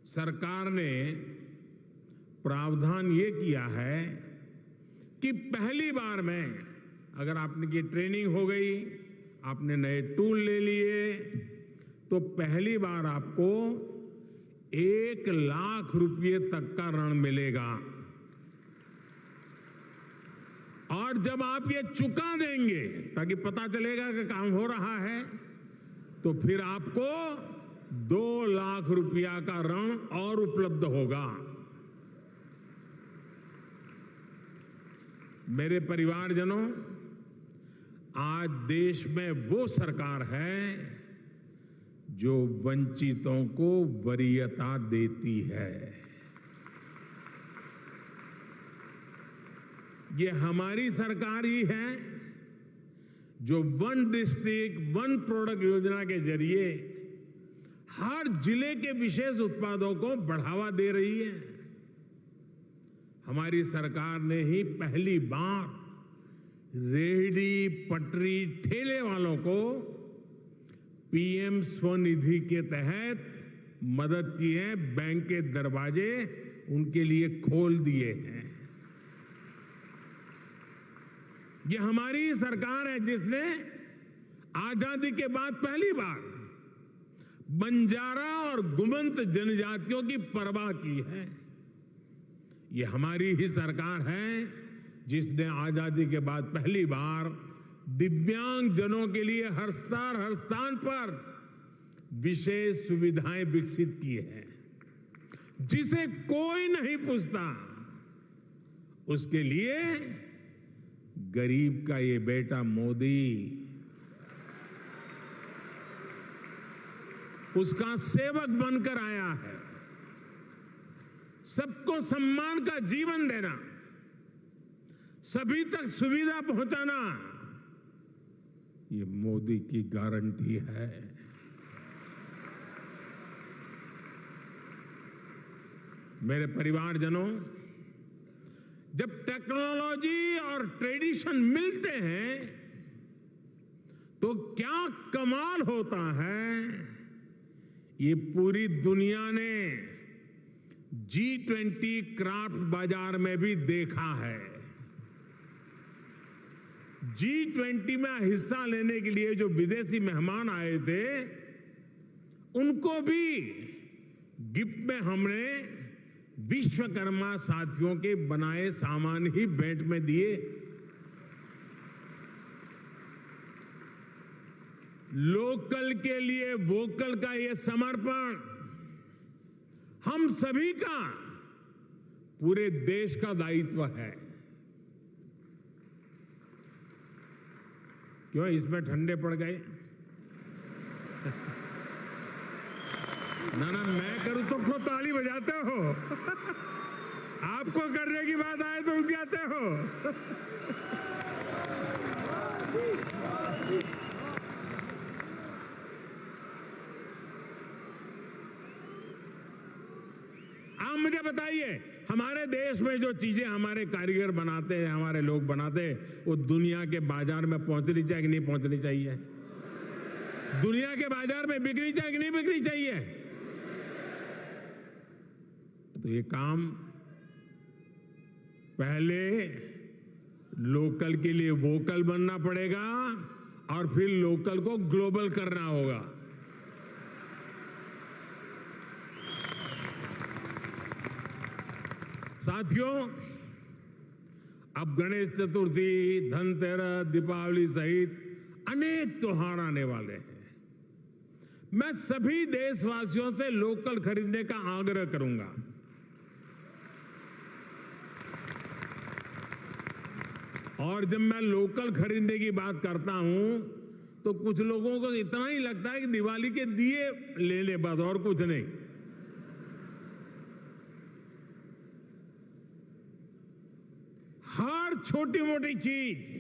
सरकार ने प्रावधान ये किया है कि पहली बार में अगर आपने की ट्रेनिंग हो गई, आपने नए टूल ले लिए, तो पहली बार आपको एक लाख रुपए तक का ऋण मिलेगा। और जब आप ये चुका देंगे, ताकि पता चलेगा कि काम हो रहा है, तो फिर आपको दो लाख रुपया का ऋण और उपलब्ध होगा। मेरे परिवारजनों, आज देश में वो सरकार है जो वंचितों को वरीयता देती है। ये हमारी सरकार ही है जो वन डिस्ट्रिक्ट वन प्रोडक्ट योजना के जरिए हर जिले के विशेष उत्पादों को बढ़ावा दे रही है। हमारी सरकार ने ही पहली बार रेहड़ी पटरी ठेले वालों को पीएम स्वनिधि के तहत मदद की है, बैंक के दरवाजे उनके लिए खोल दिए हैं। ये हमारी सरकार है जिसने आजादी के बाद पहली बार बंजारा और गुमंत जनजातियों की परवाह की है। ये हमारी ही सरकार है जिसने आजादी के बाद पहली बार दिव्यांग जनों के लिए हर स्तर, हर स्थान पर विशेष सुविधाएं विकसित की हैं, जिसे कोई नहीं पूछता, उसके लिए गरीब का ये बेटा मोदी उसका सेवक बनकर आया है। सबको सम्मान का जीवन देना, सभी तक सुविधा पहुंचाना, ये मोदी की गारंटी है। मेरे परिवारजनों, जब टेक्नोलॉजी और ट्रेडिशन मिलते हैं, तो क्या कमाल होता है, ये पूरी दुनिया ने जी ट्वेंटी क्राफ्ट बाजार में भी देखा है। जी ट्वेंटी में हिस्सा लेने के लिए जो विदेशी मेहमान आए थे, उनको भी गिफ्ट में हमने विश्वकर्मा साथियों के बनाए सामान ही भेंट में दिए। लोकल के लिए वोकल का ये समर्पण हम सभी का, पूरे देश का दायित्व है। क्यों इसमें ठंडे पड़ गए? ना, ना, मैं करूं तो को ताली बजाते हो। आपको करने की बात आए तो रुक जाते हो। आप मुझे बताइए, हमारे देश में जो चीजें हमारे कारीगर बनाते हैं, हमारे लोग बनाते हैं, वो दुनिया के बाजार में पहुंचनी चाहिए कि नहीं पहुंचनी चाहिए? दुनिया के बाजार में बिकनी चाहिए कि नहीं बिकनी चाहिए? तो ये काम पहले लोकल के लिए वोकल बनना पड़ेगा और फिर लोकल को ग्लोबल करना होगा। साथियों, अब गणेश चतुर्थी, धनतेरस, दीपावली सहित अनेक त्योहार आने वाले हैं। मैं सभी देशवासियों से लोकल खरीदने का आग्रह करूंगा। और जब मैं लोकल खरीदने की बात करता हूं, तो कुछ लोगों को इतना ही लगता है कि दिवाली के दिए ले ले, बस, और कुछ नहीं। हर छोटी मोटी चीज,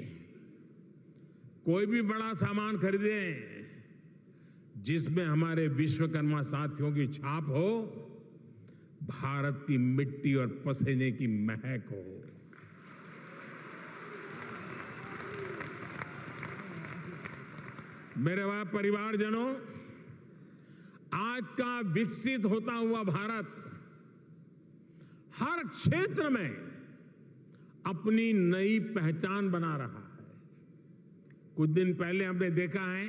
कोई भी बड़ा सामान खरीदें, जिसमें हमारे विश्वकर्मा साथियों की छाप हो, भारत की मिट्टी और पसीने की महक हो। मेरे वह परिवारजनों, आज का विकसित होता हुआ भारत हर क्षेत्र में अपनी नई पहचान बना रहा है। कुछ दिन पहले हमने देखा है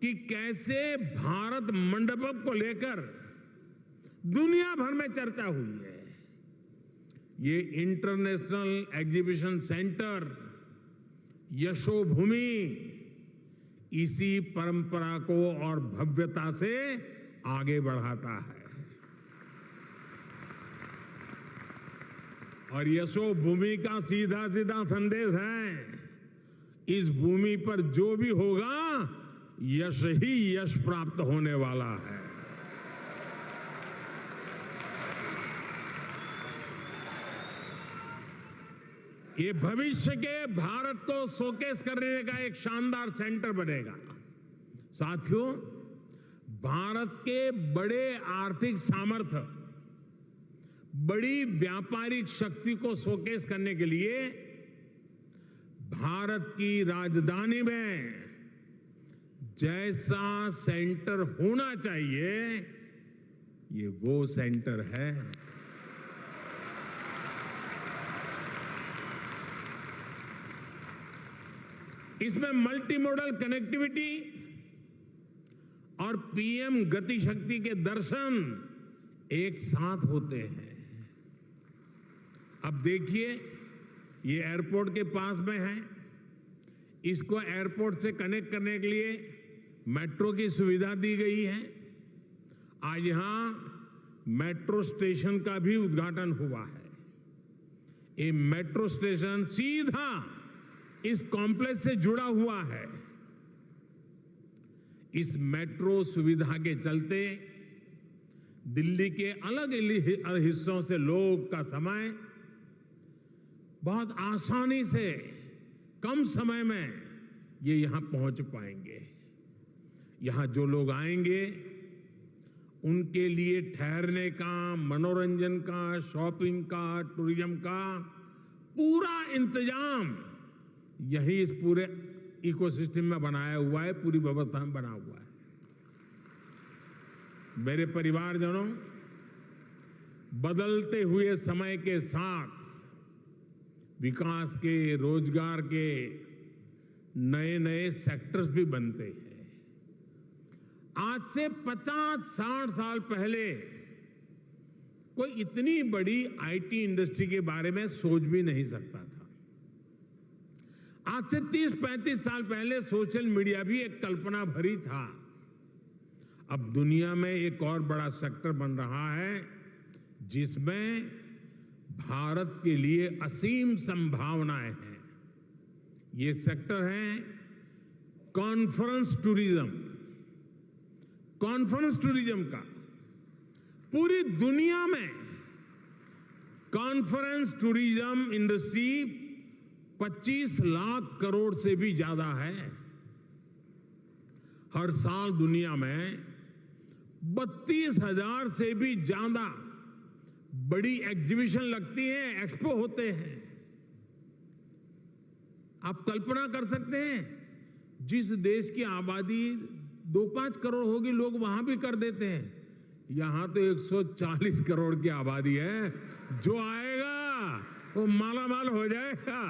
कि कैसे भारत मंडपम को लेकर दुनिया भर में चर्चा हुई है। ये इंटरनेशनल एग्जीबिशन सेंटर यशोभूमि इसी परंपरा को और भव्यता से आगे बढ़ाता है। और यशोभूमि का सीधा सीधा संदेश है, इस भूमि पर जो भी होगा, यश ही यश प्राप्त होने वाला है। ये भविष्य के भारत को शोकेस करने का एक शानदार सेंटर बनेगा। साथियों, भारत के बड़े आर्थिक सामर्थ्य, बड़ी व्यापारिक शक्ति को शोकेस करने के लिए भारत की राजधानी में जैसा सेंटर होना चाहिए, ये वो सेंटर है। इसमें मल्टीमोडल कनेक्टिविटी और पीएम गति शक्ति के दर्शन एक साथ होते हैं। अब देखिए, ये एयरपोर्ट के पास में है, इसको एयरपोर्ट से कनेक्ट करने के लिए मेट्रो की सुविधा दी गई है। आज यहाँ मेट्रो स्टेशन का भी उद्घाटन हुआ है। ये मेट्रो स्टेशन सीधा इस कॉम्प्लेक्स से जुड़ा हुआ है। इस मेट्रो सुविधा के चलते दिल्ली के अलग अलग हिस्सों से लोग का समय बहुत आसानी से, कम समय में ये यहाँ पहुँच पाएंगे। यहाँ जो लोग आएंगे, उनके लिए ठहरने का, मनोरंजन का, शॉपिंग का, टूरिज्म का पूरा इंतजाम यही इस पूरे इकोसिस्टम में बनाया हुआ है, पूरी व्यवस्था में बना हुआ है। मेरे परिवारजनों, बदलते हुए समय के साथ विकास के, रोजगार के नए नए सेक्टर्स भी बनते हैं। आज से पचास साठ साल पहले कोई इतनी बड़ी आईटी इंडस्ट्री के बारे में सोच भी नहीं सकता था। आज से तीस पैंतीस साल पहले सोशल मीडिया भी एक कल्पना भरी था। अब दुनिया में एक और बड़ा सेक्टर बन रहा है, जिसमें भारत के लिए असीम संभावनाएं हैं। ये सेक्टर है कॉन्फ्रेंस टूरिज्म। कॉन्फ्रेंस टूरिज्म का पूरी दुनिया में कॉन्फ्रेंस टूरिज्म इंडस्ट्री पच्चीस लाख करोड़ से भी ज्यादा है। हर साल दुनिया में बत्तीस हजार से भी ज्यादा बड़ी एग्जीबिशन लगती है, एक्सपो होते हैं। आप कल्पना कर सकते हैं, जिस देश की आबादी दो पांच करोड़ होगी, लोग वहां भी कर देते हैं। यहां तो एक सौ चालीस करोड़ की आबादी है, जो आएगा वो मालामाल हो जाएगा।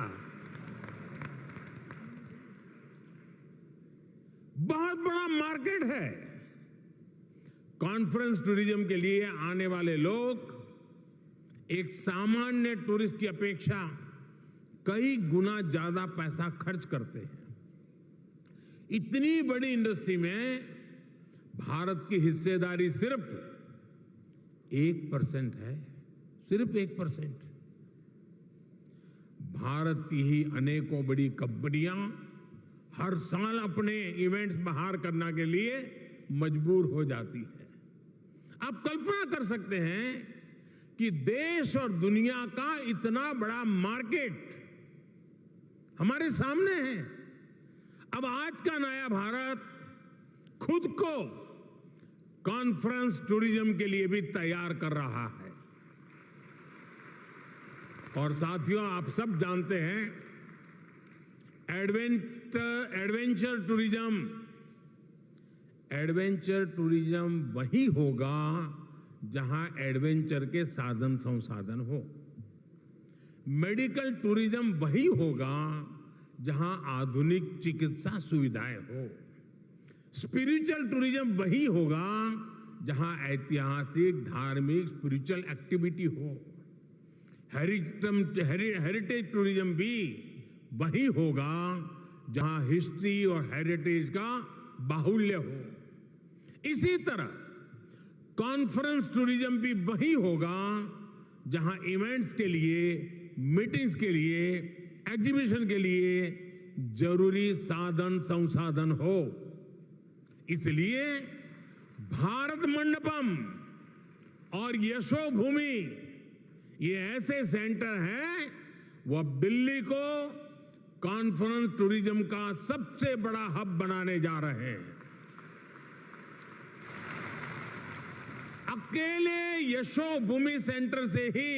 बहुत बड़ा मार्केट है। कॉन्फ्रेंस टूरिज्म के लिए आने वाले लोग एक सामान्य टूरिस्ट की अपेक्षा कई गुना ज्यादा पैसा खर्च करते हैं। इतनी बड़ी इंडस्ट्री में भारत की हिस्सेदारी सिर्फ एक परसेंट है, सिर्फ एक परसेंट। भारत की ही अनेकों बड़ी कंपनियां हर साल अपने इवेंट्स बाहर करने के लिए मजबूर हो जाती है। आप कल्पना कर सकते हैं कि देश और दुनिया का इतना बड़ा मार्केट हमारे सामने है। अब आज का नया भारत खुद को कॉन्फ्रेंस टूरिज्म के लिए भी तैयार कर रहा है। और साथियों, आप सब जानते हैं, adventure adventure tourism adventure tourism वही होगा जहां एडवेंचर के साधन संसाधन हो। मेडिकल टूरिज्म वही होगा जहां आधुनिक चिकित्सा सुविधाएं हो। स्पिरिचुअल टूरिज्म वही होगा जहां ऐतिहासिक, धार्मिक, स्पिरिचुअल एक्टिविटी हो। हेरिटम हेरि, हेरिटेज टूरिज्म भी वही होगा जहां हिस्ट्री और हेरिटेज का बाहुल्य हो। इसी तरह कॉन्फ्रेंस टूरिज्म भी वही होगा जहां इवेंट्स के लिए, मीटिंग्स के लिए, एग्जीबिशन के लिए जरूरी साधन संसाधन हो। इसलिए भारत मंडपम और यशोभूमि ये ऐसे सेंटर हैं, वो अब दिल्ली को कॉन्फ्रेंस टूरिज्म का सबसे बड़ा हब बनाने जा रहे हैं। अकेले यशोभूमि सेंटर से ही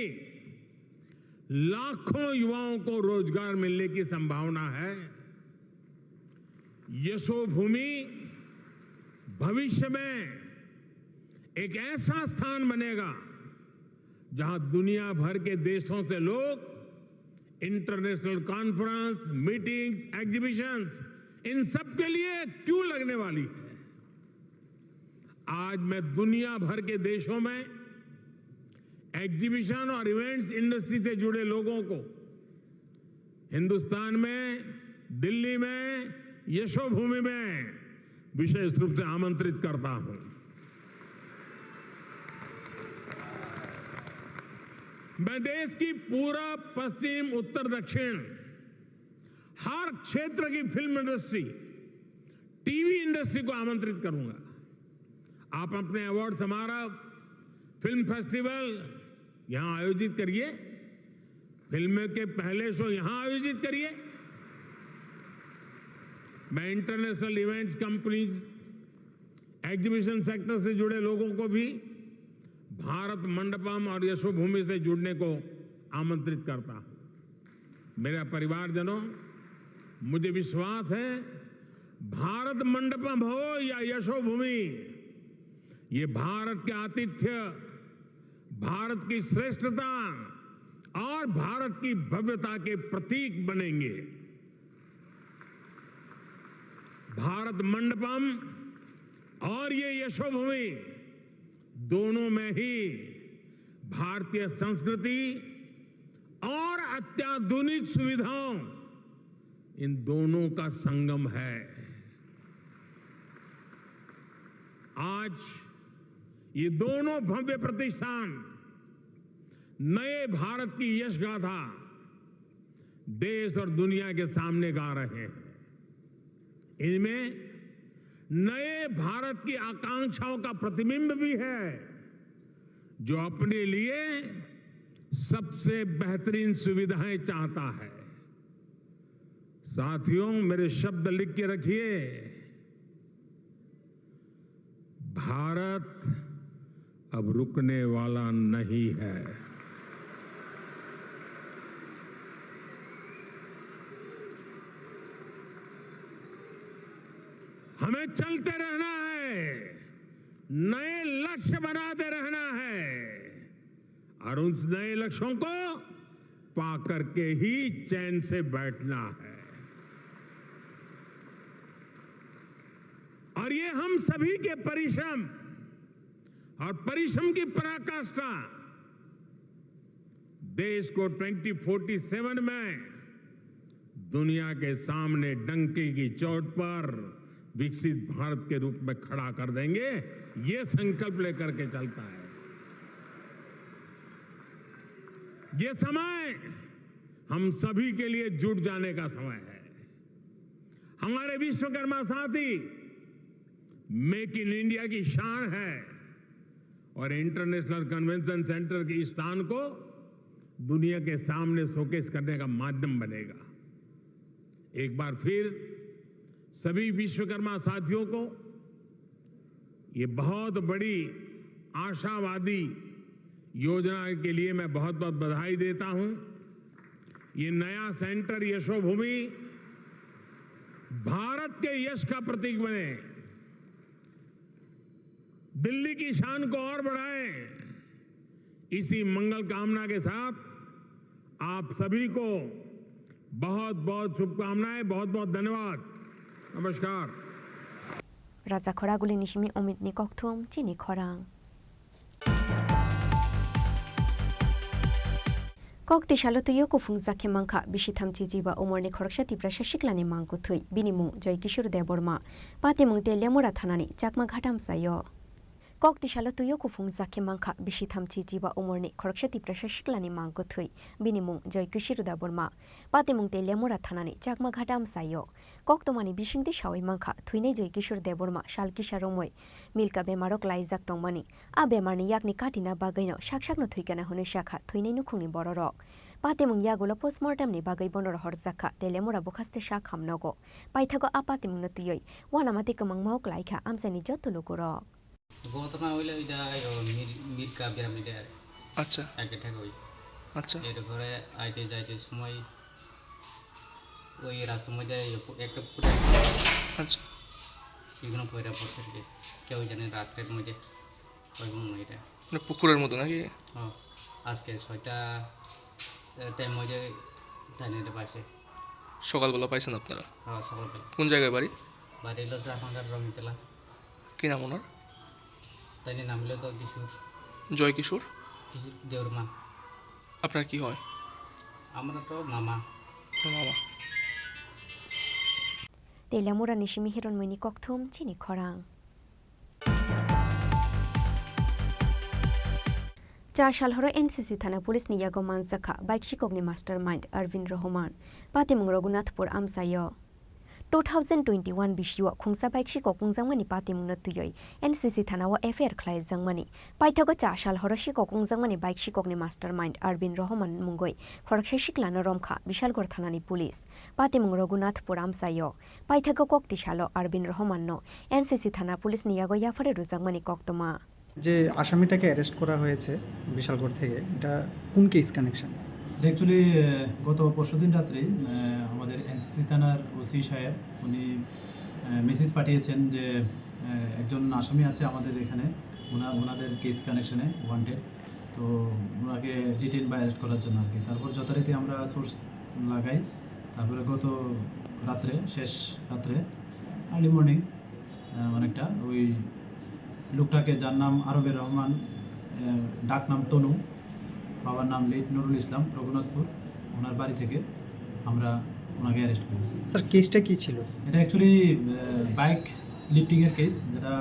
लाखों युवाओं को रोजगार मिलने की संभावना है। यशोभूमि भविष्य में एक ऐसा स्थान बनेगा, जहां दुनिया भर के देशों से लोग इंटरनेशनल कॉन्फ्रेंस, मीटिंग्स, एग्जीबिशंस, इन सब के लिए क्यू लगने वाली है। आज मैं दुनिया भर के देशों में एग्जीबिशन और इवेंट्स इंडस्ट्री से जुड़े लोगों को हिंदुस्तान में, दिल्ली में, यशोभूमि में विशेष रूप से आमंत्रित करता हूं। मैं देश की पूरब, पश्चिम, उत्तर, दक्षिण, हर क्षेत्र की फिल्म इंडस्ट्री, टीवी इंडस्ट्री को आमंत्रित करूंगा। आप अपने अवार्ड समारोह, फिल्म फेस्टिवल यहां आयोजित करिए, फिल्म के पहले शो यहां आयोजित करिए। मैं international events companies, exhibition sector से जुड़े लोगों को भी भारत मंडपम और यशोभूमि से जुड़ने को आमंत्रित करता हूं। मेरा परिवारजनों, मुझे विश्वास है, भारत मंडपम हो या यशोभूमि, ये भारत के आतिथ्य, भारत की श्रेष्ठता और भारत की भव्यता के प्रतीक बनेंगे। भारत मंडपम और ये यशोभूमि दोनों में ही भारतीय संस्कृति और अत्याधुनिक सुविधाओं, इन दोनों का संगम है। आज ये दोनों भव्य प्रतिष्ठान नए भारत की यश गाथा देश और दुनिया के सामने गा रहे हैं। इनमें नए भारत की आकांक्षाओं का प्रतिबिंब भी है, जो अपने लिए सबसे बेहतरीन सुविधाएं चाहता है। साथियों, मेरे शब्द लिख के रखिए, भारत अब रुकने वाला नहीं है। हमें चलते रहना है, नए लक्ष्य बनाते रहना है और उन नए लक्ष्यों को पा करके ही चैन से बैठना है। और ये हम सभी के परिश्रम और परिश्रम की पराकाष्ठा देश को ट्वेंटी फ़ोर्टी सेवन में दुनिया के सामने डंके की चोट पर विकसित भारत के रूप में खड़ा कर देंगे, ये संकल्प लेकर के चलता है। ये समय हम सभी के लिए जुट जाने का समय है। हमारे विश्वकर्मा साथी मेक इन इंडिया की शान है और इंटरनेशनल कन्वेंशन सेंटर की इस शान को दुनिया के सामने शोकेस करने का माध्यम बनेगा। एक बार फिर सभी विश्वकर्मा साथियों को ये बहुत बड़ी आशावादी योजना के लिए मैं बहुत-बहुत बधाई देता हूं। ये नया सेंटर यशोभूमि भारत के यश का प्रतीक बने, दिल्ली की शान को और बढ़ाए। इसी मंगल कामना के साथ आप सभी को बहुत-बहुत शुभकामनाएं, बहुत-बहुत धन्यवाद। नमस्कार। Raja Khoraguli ni simi Omit ni kokthum chini khorang. Kok tisalo tuio kuphung jakhe mankha bisi thamchi jiba umorni khoroksa Tiprasa siklani mangkuthui, bini mung Joy Kishore Debbarma, patimung Teliamura thanani Chakma Ghatamsayo. Kok tisalo tuio kuphung jakhe mankha bisi thamchi jiba umorni khoroksa Tiprasa siklani mangkuthui, bini mung Joy Kishore Debbarma, patimung Teliamura thanani Chakma Ghatamsayo. Koktwmani bisingtwi sawi mankha, thwinai Joy Kishore Debbarma sal kisa romwi milka bemaro klaijak tongmani. A bemarni yakni katina bagwino sak sakno thwikana hwnwi sakha thwinai nukhungni bororok. Patimung yagulo postmortemni bagwi bono rohorjakha Teliamura bwkhaste sak hamnogo. Paithago a patimungno twiwi uanamati kwmangmao klaikha amchaini joto lukurok. ঘটনা হইলে ওইটা, ওই, ওই মির-, মির কাবির আমি এটা আচ্ছা। Attack হই। আচ্ছা। এরপরে আইতে যাইতে সময় ওই রাস্তার মধ্যে ওই পু-, একটা পুকুর আছে। আচ্ছা। এগুলো পয়রা পড়ছে আর কি। কেউ জানে রাত্রের মধ্যে ওই মনে হয় এটা। মানে পুকুরের মতো নাকি? হ্যাঁ। আজকে ছয়টা, এ, টাইম মধ্যে টাইনে এটা পাইছে। সকালবেলা পাইছেন আপনারা? হ্যাঁ, সকালবেলা। কোন জায়গায় বাড়ি? বাড়ি হলো চাপাঙ্গার রমিতলা। কি নাম ওনার? তাইনের নাম হলো তো কিশোর। জয় কিশোর? কিশোর দেওর মা। আপনার কি হয়? আমরা তো মামা। মামা। Teliamura ni simi Hironmoi ni kokthum chini khorang. Cha sal horo N C C thana police ni yago manjakha bike sikok ni mastermind Arvind Rohoman, patimung Raghunathpur amchaio. Two thousand twenty-one bisio khungsa bike sikok wngjakmani patimungno twiwi N C C thana o F I R khlaijakmani. Paithago cha sal horo sikok wngjakmani bike sikokni mastermind Arvind Rohoman mungwi khoroksa siklano romkha Bishalgarh thanani police. Patimung Raghunathpur amchaio. Paithago kok tisalo Arvind Rohomanno N C C thana police ni yago yaphari rwjakmani koktwma. যে আসামিটাকে অ্যারেস্ট করা হয়েছে বিশালগড় থেকে, এটা কোন case connection? Actually, আহ, গত পরশুদিন রাত্রে, আহ, আমাদের এনসিসি থানার ওসি সাহেব, উনি, আহ, মেসেজ পাঠিয়েছেন যে, আহ, একজন আসামি আছে আমাদের এখানে, ওনা-, ওনাদের কেস কানেকশনে ওয়ান্টেড, তো ওনাকে ডিটেইন বা অ্যারেস্ট করার জন্য আর কি। তারপর যথারীতি আমরা সোর্স লাগাই, তারপরে গত রাত্রে, শেষ রাত্রে, আর্লি মর্নিং, আহ, অনেকটা ওই লোকটাকে, যার নাম আরবের রহমান, আহ, ডাক নাম তনু, বাবার নাম লেট নুরুল ইসলাম, রঘুনাথপুর, ওনার বাড়ি থেকে আমরা ওনাকে অ্যারেস্ট করি। স্যার, কেসটা কি ছিল? এটা অ্যাকচুয়ালি, আহ, বাইক লিফটিংয়ের কেস, যেটা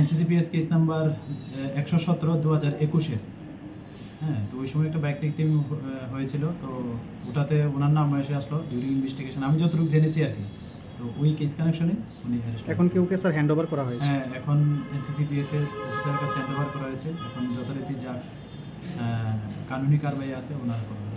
এনসিসিপিএস কেস নাম্বার একশো সতেরো দু হাজার একুশের। হ্যাঁ, তো ওই সময় একটা ব্যাক টিম হয়েছিল, তো ওটাতে ওনার নাম এসে আসলো ডিউরিং ইনভেস্টিগেশন, আমি যতটুকু জেনেছি আর কি। তো ওই কেস কানেকশনে উনি অ্যারেস্ট। এখন কি ওকে স্যার হ্যান্ড ওভার করা হয়েছে? হ্যাঁ, এখন এনসিসিপিএস এর অফিসারের কাছে হ্যান্ড ওভার করা হয়েছে। এখন যথারীতি যা আহ, কানুনি কারবাই আছে ওনারা করবেন।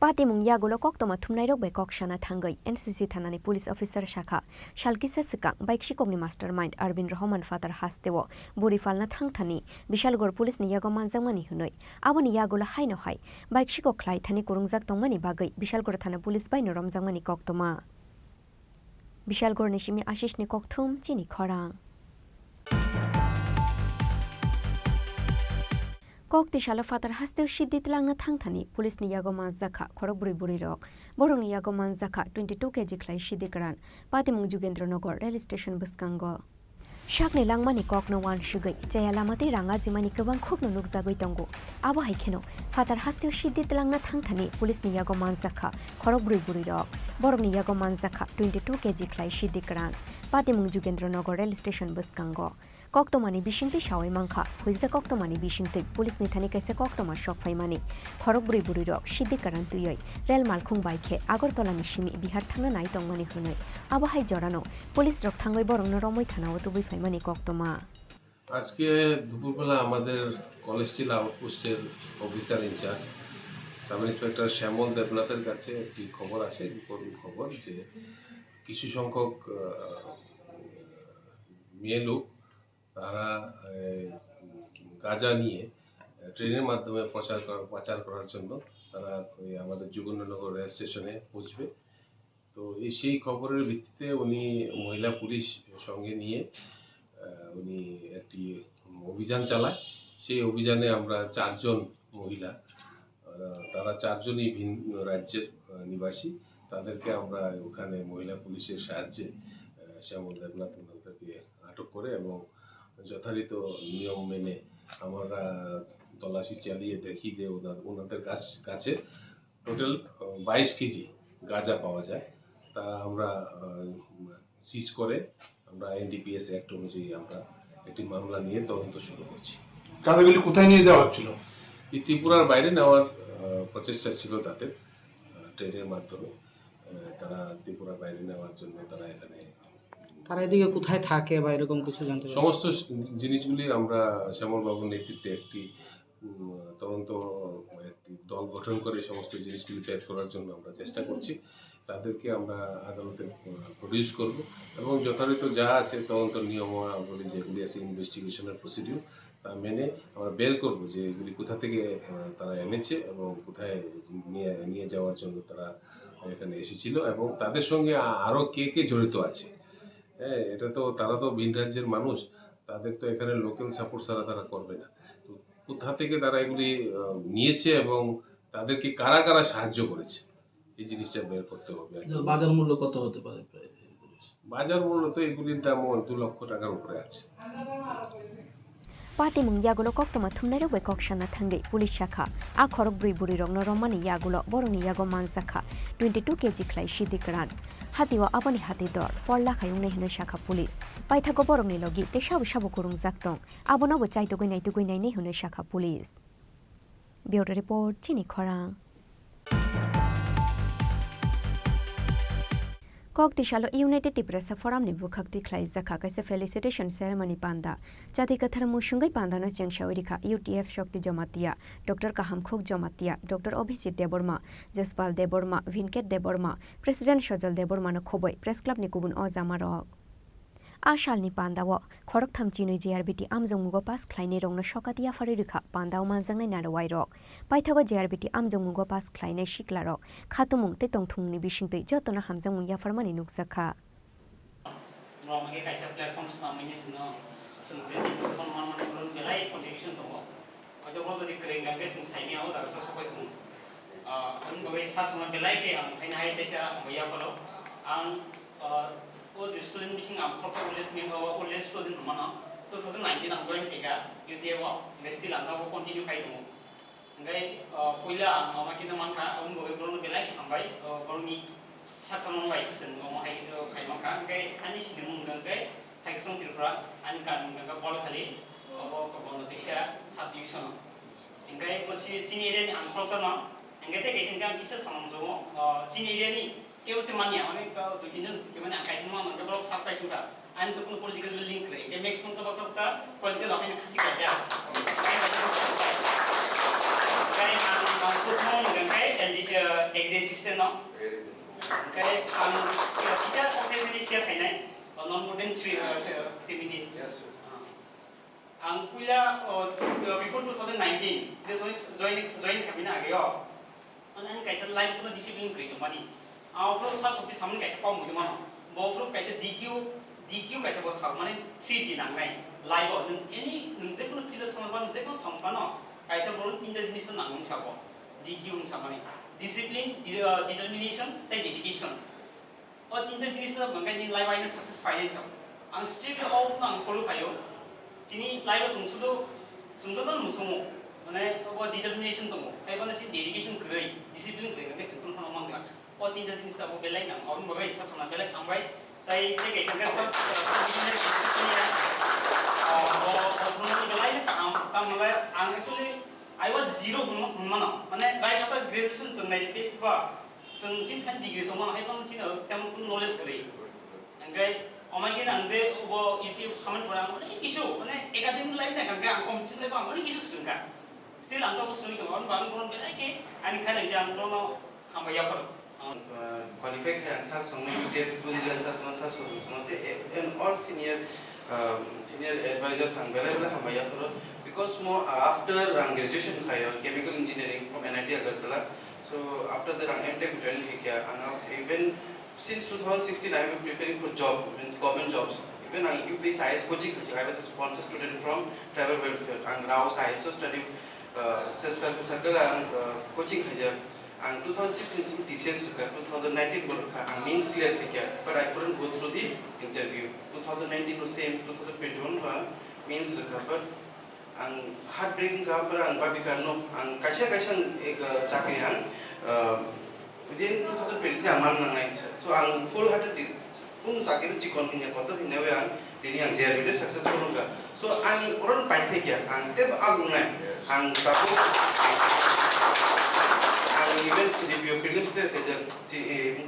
Patimung yagulo koktoma thumnairok bai kok sana thangwi N C C thanani police officer sakha, sal kisa swkang bike sikokni mastermind Arvind Rohman phatar hasteo buri phalna thangthani Bishalgarh police ni yago manjakmani hwnwi. Aboni yagulo haino hai bike sikok khlai thani kwrwngjak tongmani bagwi Bishalgarh thana police bai no romjakmani koktoma. Bishalgarh ni simi Ashish ni kokthum chini khorang. Kok tisalo phatar hasteo siddi tlangna thangthani police ni yago manjakha khorok bwrwi bwrwi rok. Borok ni yago manjakha twenty two K G khlai siddi kwran. Patimung Jugendra Nagar rail station bwskango. Sakni langmani kokno uansugwi chaya lama tei rang ajimani kwbang khukno nukjagwi tongo. Abo hai kheno phatar hasteo siddi tlangna thangthani police ni yago manjakha khorok bwrwi bwrwi rok. Borok ni yago manjakha twenty two K G khlai siddi kwran. Patimung Jugendra Nagar rail station bwskango. Koktomani bisingtwi sawi mankha, huijak koktomani bisingtwi police ni thani kaisa koktoma sok phaimani. Khorok bwrwi bwrwi rok siddi kwran twiwi rel malkhung bai khe Agartala ni simi Bihar thangna nai tongmani hwnwi. Abo hai jorano police rok thangwi borokno romwi thanao tubui phaimani koktoma. আজকে দুপুরবেলা আমাদের college still আউটপোস্টের officer in charge sub inspector শ্যামল দেবনাথের কাছে একটি খবর আসে, বিপরীত খবর যে কিছু সংখ্যক, আহ, মেয়ে লোক তারা, আহ, গাঁজা নিয়ে, আহ, ট্রেনের মাধ্যমে প্রচার করা, পাচার করার জন্য তারা ওই আমাদের যোগেন্দ্রনগর রেল স্টেশনে পৌঁছবে। তো এই, সেই খবরের ভিত্তিতে উনি মহিলা পুলিশ সঙ্গে নিয়ে, আহ, উনি একটি অভিযান চালায়। সেই অভিযানে আমরা চারজন মহিলা, আহ, তারা চারজনই ভিন রাজ্যের, আহ, নিবাসী। তাদেরকে আমরা ওখানে মহিলা পুলিশের সাহায্যে, আহ, শ্যামল দেবনাথ ওনাদেরকে আটক করে এবং যথারীত নিয়ম মেনে আমরা তল্লাশি চালিয়ে দেখি যে ওনার, ওনাদের কাছ, কাছে টোটাল, আহ, বাইশ কেজি গাঁজা পাওয়া যায়। তা আমরা, আহ, সিজ করে আমরা এনডিপিএস অ্যাক্ট অনুযায়ী আমরা একটি মামলা নিয়ে তদন্ত শুরু করছি। গাঁজাগুলি কোথায় নিয়ে যাওয়া হচ্ছিল? এই ত্রিপুরার বাইরে নেওয়ার, আহ, প্রচেষ্টা ছিল তাদের, আহ, ট্রেনের মাধ্যমে, আহ, তারা ত্রিপুরার বাইরে নেওয়ার জন্য তারা এখানে তারা এদিকে কোথায় থাকে বা এরকম কিছু জানতে পারছেন? সমস্ত জিনিসগুলি আমরা শ্যামলবাবুর নেতৃত্বে একটি উম, তদন্ত একটি দল গঠন করে এই সমস্ত জিনিসগুলি বের করার জন্য আমরা চেষ্টা করছি। তাদেরকে আমরা আদালতে, আহ, প্রডিউস করব এবং যথারীত যা আছে তদন্ত নিয়মাবলী যেগুলি আছে ইনভেস্টিগেশনের প্রসিডিউর তা মেনে আমরা বের করব যে এগুলি কোথা থেকে, আহ, তারা এনেছে এবং কোথায় নিয়ে, নিয়ে যাওয়ার জন্য তারা এখানে এসেছিল এবং তাদের সঙ্গে আ-, আরও কে কে জড়িত আছে। হ্যাঁ, এটা তো, তারা তো ভিন রাজ্যের মানুষ, তাদের তো এখানে লোকাল সাপোর্ট ছাড়া তারা করবে না। তো কোথা থেকে তারা এগুলি, আহ, নিয়েছে এবং তাদেরকে কারা কারা সাহায্য করেছে, এই জিনিসটা বের করতে হবে আর কি। বাজার মূল্য কত হতে পারে প্রায়? বাজার মূল্য তো এগুলির দাম দু লক্ষ টাকার উপরে আছে। Patimung yagulo koktoma thumnairok bai kok sana thangwi police sakha, a khorok bwrwi bwrwirokno romani yagulo borokni yago manjakha twenty two K G khlai siddi kwran. Hatio aboni hati dor por lakhai wngnai hwnwi sakha police. Paithago borokni logi tei sabo sabo kwrwngjak tong, abono bo chaitugwi naitugwi nainai hwnwi sakha police. Bureau Report, chini khorang. Kok tisalo United Tiprasa Forum ni bwkhak twi khlaijakha kaisa felicitation ceremony panda. Chati kwthar musungwi pandano chengsawi rikha U T F Shakti Jamatia, Doctor Kahamkhuk Jamatia, Doctor Abhijit Debbarma, Jaspal Debbarma, Vinket Debbarma, President Sojal Debbarma no khoboi Press Club ni kubun o jamarok. A salni pandao khoroktham chinwi J R B T amjokmungo pass khlainairokno sokat yapharwi rwkha pandao manjaknai narwuairok. Paithago J R B T amjokmungo pass khlainai siklarok khatumung tei tongthumungni bisingtwi jotono hamjakmung yapharmani nukjakha. Norok hwnkhe kaisa platform swnamwi ni chwngno chwng je jini swkang manmani oro belai contribution tongo. Hoito bo jodi kwrwi wngkha khe chwng saimanya o jaga sok sok bai thung. Ah, aboni bagwi sak songma belai khe ang phaina hai teisa hambai yapharo. Ang, ah, o je student bising ang khoroksa oldest mem-, o oldest student rwmano two thousand nineteen ang join khaikha U T F o, hwnkhe still ang abo continue khai tongo. Hwnkhe, ah, puila ang omo khe mankha, aboni bagwi borokno belai khe hambai, ah, borokni sak tangmani bai chwng omo hai, ah, khai mankha. Hwnkhe ani sinimung hwnkhe Thanks, Tripura. Ani kanun ganga Bolkhali, obo Kokborok Notisia subdivision. Hingkai bo si-, sini area ni ang khoroksa no. Hingkai tei kaisa hingkai ang kisa samung jumo. O, sini area ni kebo se manya, mane ka dui tin jon ke mane ang kaisa mang mangka borok sub kaisa ka. Ani to kuno political link kwrwi. Hingkai maximum to baksa baksa political rok haino khasi kaijak. Hingkai ang, ang kusmo hingkai L D, eh, agri assistant no. Hingkai ang kisa office ni share khainai. Oh, not more than three, uh, three minutes. Yes, yes. Ah. Ang puila, oh, before two thousand nineteen, je join, join, join khaimani ageo. Ani, ani kaisa life no discipline kwrwi tongmani. Ang phuru sal sokti samani kaisa kok mui tongmano. Bo phuru kaisa D Q, D Q kaisa bo sal mani three D nangnai. Life o nwng any, nwng jekono field o thangma, nwng jekono samung phano, kaisa borok tinta jinis no nangmani sabo. D Q wng samani. Discipline, de-, uh, determination, tei dedication. O tinta jinis no hwnkhai ni life aino success painai chong. Ang strictly o wngkha ang follow khaio. Chini life o chwng sudo, chwng joto no musumo. Mane o determination tongo. Hai bono si dedication kwrwi, discipline kwrwi hwnkhe chwng phano mangya. O tinta jinis tabuk belai nang, aboni bagwi sa chwngno belai hambai. Tai tei kaisa khe sir, sir, sir, business ya. Ah, o, o, belai kaham, tamo le ang actually I was zero hwnma-, hwnmano. Mane right after graduation chwng nai besi ba. Chwng chini thani degree tongma hai phano chini temon kuno knowledge kwrwi. Hingke omai khe ang je bo YouTube comment pora ang onek kisu, mane academic line na kangke ang kom chini bo ang onek kisu swngkha. Still ang bo swngwi tongo, ang bono belai khe ani khanai je ang bono hambai yapharo. Qualify khe ang sir songno, U T F bujili ang sir songno, sir songno te, and all senior, um, senior advisors ang belai belai hambai yapharo. Because mo, uh, after ang graduation khayo chemical engineering from N I T Agartala, so after that ang M Tech join khaikha, ang even since two thousand sixteen I have been preparing for job, means government jobs. Even ang U P S C I A S coaching khaijak, I was a sponsor student from tribal welfare. Ang Rao S I A S o study, uh, circle ang, uh, coaching khaijak. Ang two thousand sixteen simi T C S rwkha, two thousand nineteen bo rwkha, ang mains clear khaikha, but I couldn't go through the interview. Two thousand nineteen bo same, two thousand twenty-one bo ang mains rwkha, but ang heartbreaking kha, pura ang babikha no, ang kaisa kaisa ang ek, uh, chakri ang, uh, within two thousand twenty-three ang man nangnai. So ang full heartedly kunu chakri chikon hinya kotor hinya ang tini ang J R B de successful wngkha. So ang oron paithai kya, ang tebo alungnai, ang tabuk ang even C D P O prelims clear khaijak, si, eh,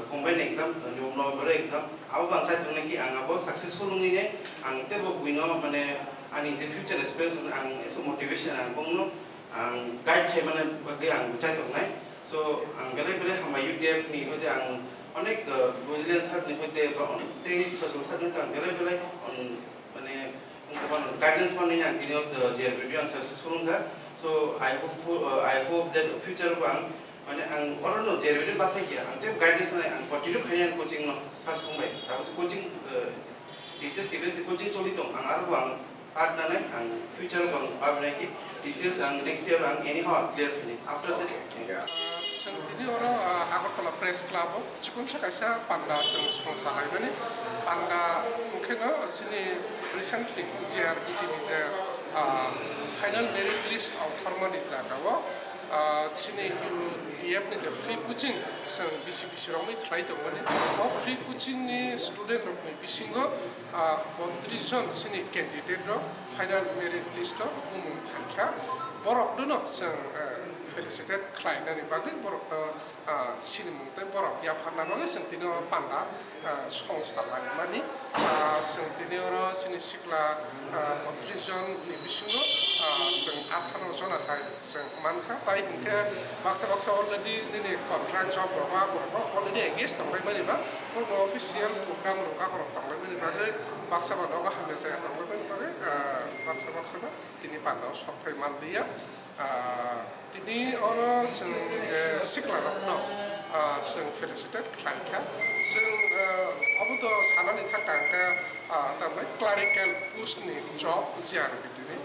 combined exam, November exam, abo bang chai tongnai ki ang abo successful wngwi ang tebo buino mane ani je future aspiration ang ese motivation ang bongno ang guide khaimani bagwi ang chai tongnai. So ang belai belai hambai U T F ni hoite ang onek, uh, Brazilian sir ni hoite ba onek tei sosol sir ni ang belai belai on mane guidance mani ang tini o J R B D ang successful wngkha. So I hope for, uh, I hope that future bo ang mane ang oro no J R B D bathai khe ang tei guidance nai ang continue khainai ang coaching no sir songbai tabuk coaching, uh, T C S T P S ni coaching choli tong ang aro ang Patna nai ang future bang babinai ki T C S ang next year ang anyhow clear khaini. After that, yeah. Ah, chwng tini oro, ah, Agartala Press Club o chikon sa kaisa panda chwng songsa laimani. Panda wngkhe no chini recently J R B T ni je, ah, final merit list of thormani jaga o, ah, chini U P F ni je free coaching chwng bisi bisi rokni khlai tongmani. O free coaching ni student rokni bisingo ah, botris jon chini candidate rok final merit list o bumung phaikha, borok no chwng, eh, felicitate khlainani bagwi borok no, ah, sinimung tei borok yapharna bagwi chwng tini o panda, ah, songsa laimani. Ah, chwng tini oro chini sikla, ah, botris jon ni bisingo, ah, chwng atharo jona hai chwng mankha, tai hinkhe baksa baksa already nini contract job rok ma borok already engage tonglaimani ba, borokno official program rok borok tonglaimani bagwi baksa ba nogo hamya chaya tonglaimani bagwi, ah, baksa baksa ba tini panda o sok phai manliya. Ah, tini oro chwng je sikla rokno, ah, chwng felicitate khlaikha, chwng, ah, obo to sanani thangkha hwnkhe, ah, tamni clerical post ni job J R B T ni.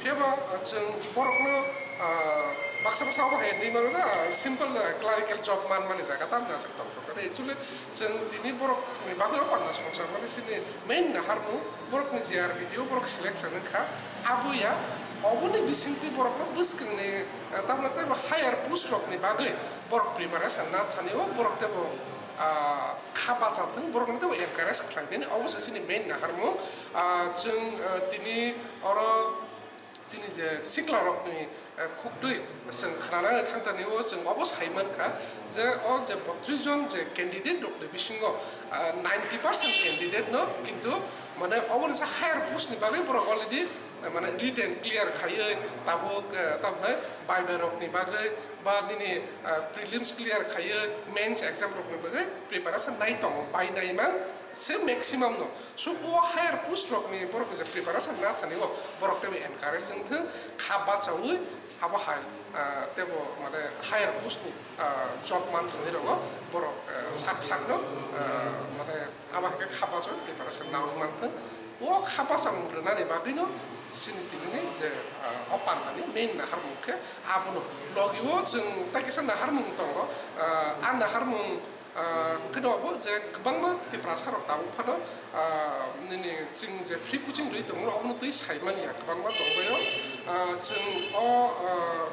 Phiya ba, ah, chwng borokno, ah, baksa baksa obo hai hinwi mano na, ah, simple, ah, clerical job manmani jaga tamni aswk tongthok. Actually, chwng tini borokni bagwi o panda songsa mani chini main naharmung borokni J R B T o borok selection wngkha. Abo ya, oboni bisingtwi borokno bwskangni, ah, tamni teibo higher post rokni bagwi borok preparation na thani o borok teibo ah, kha bachathwng, borokno teibo encourage khlainani, obo se chini main naharmung. Ah, chwng, ah, tini oro chini je siklarokni, ah, khuktwi chwng khnanani thangtani o chwng obo sai mankha je o je botris jon je candidate rokni bisingo, ah, ninety percent candidate no kintu mane oboni sa higher post ni bagwi borok already, ah, mane written clear khaiwi tabuk, ah, tamhinai viva rokni bagwi ba nini, ah, prelims clear khaiwi mains exam rokni bagwi preparation nai tongo, bai nai mang se maximum no. So o higher post rokni borok je preparation na thani o borok teibo encourage wng thung, kha bachaui abo hai, ah, teibo mane higher post ni, ah, job man thangwi rogo borok, ah, sak sak no, ah, mane abo hai khe kha bachaui preparation naui man thung. O kha bachang rwnani bagwino chini tinini je, ah, o pandani main naharmung khe abono. Logi o chwng tai kisa naharmung tongo, ah, a naharmung, ah, khe no obo je kwbangma Tiprasa rok tabuk phano, ah, nini chwng je free coaching rwi tongo, obono twi sai manya kwbangma tongbaio. Ah, chwng o, ah,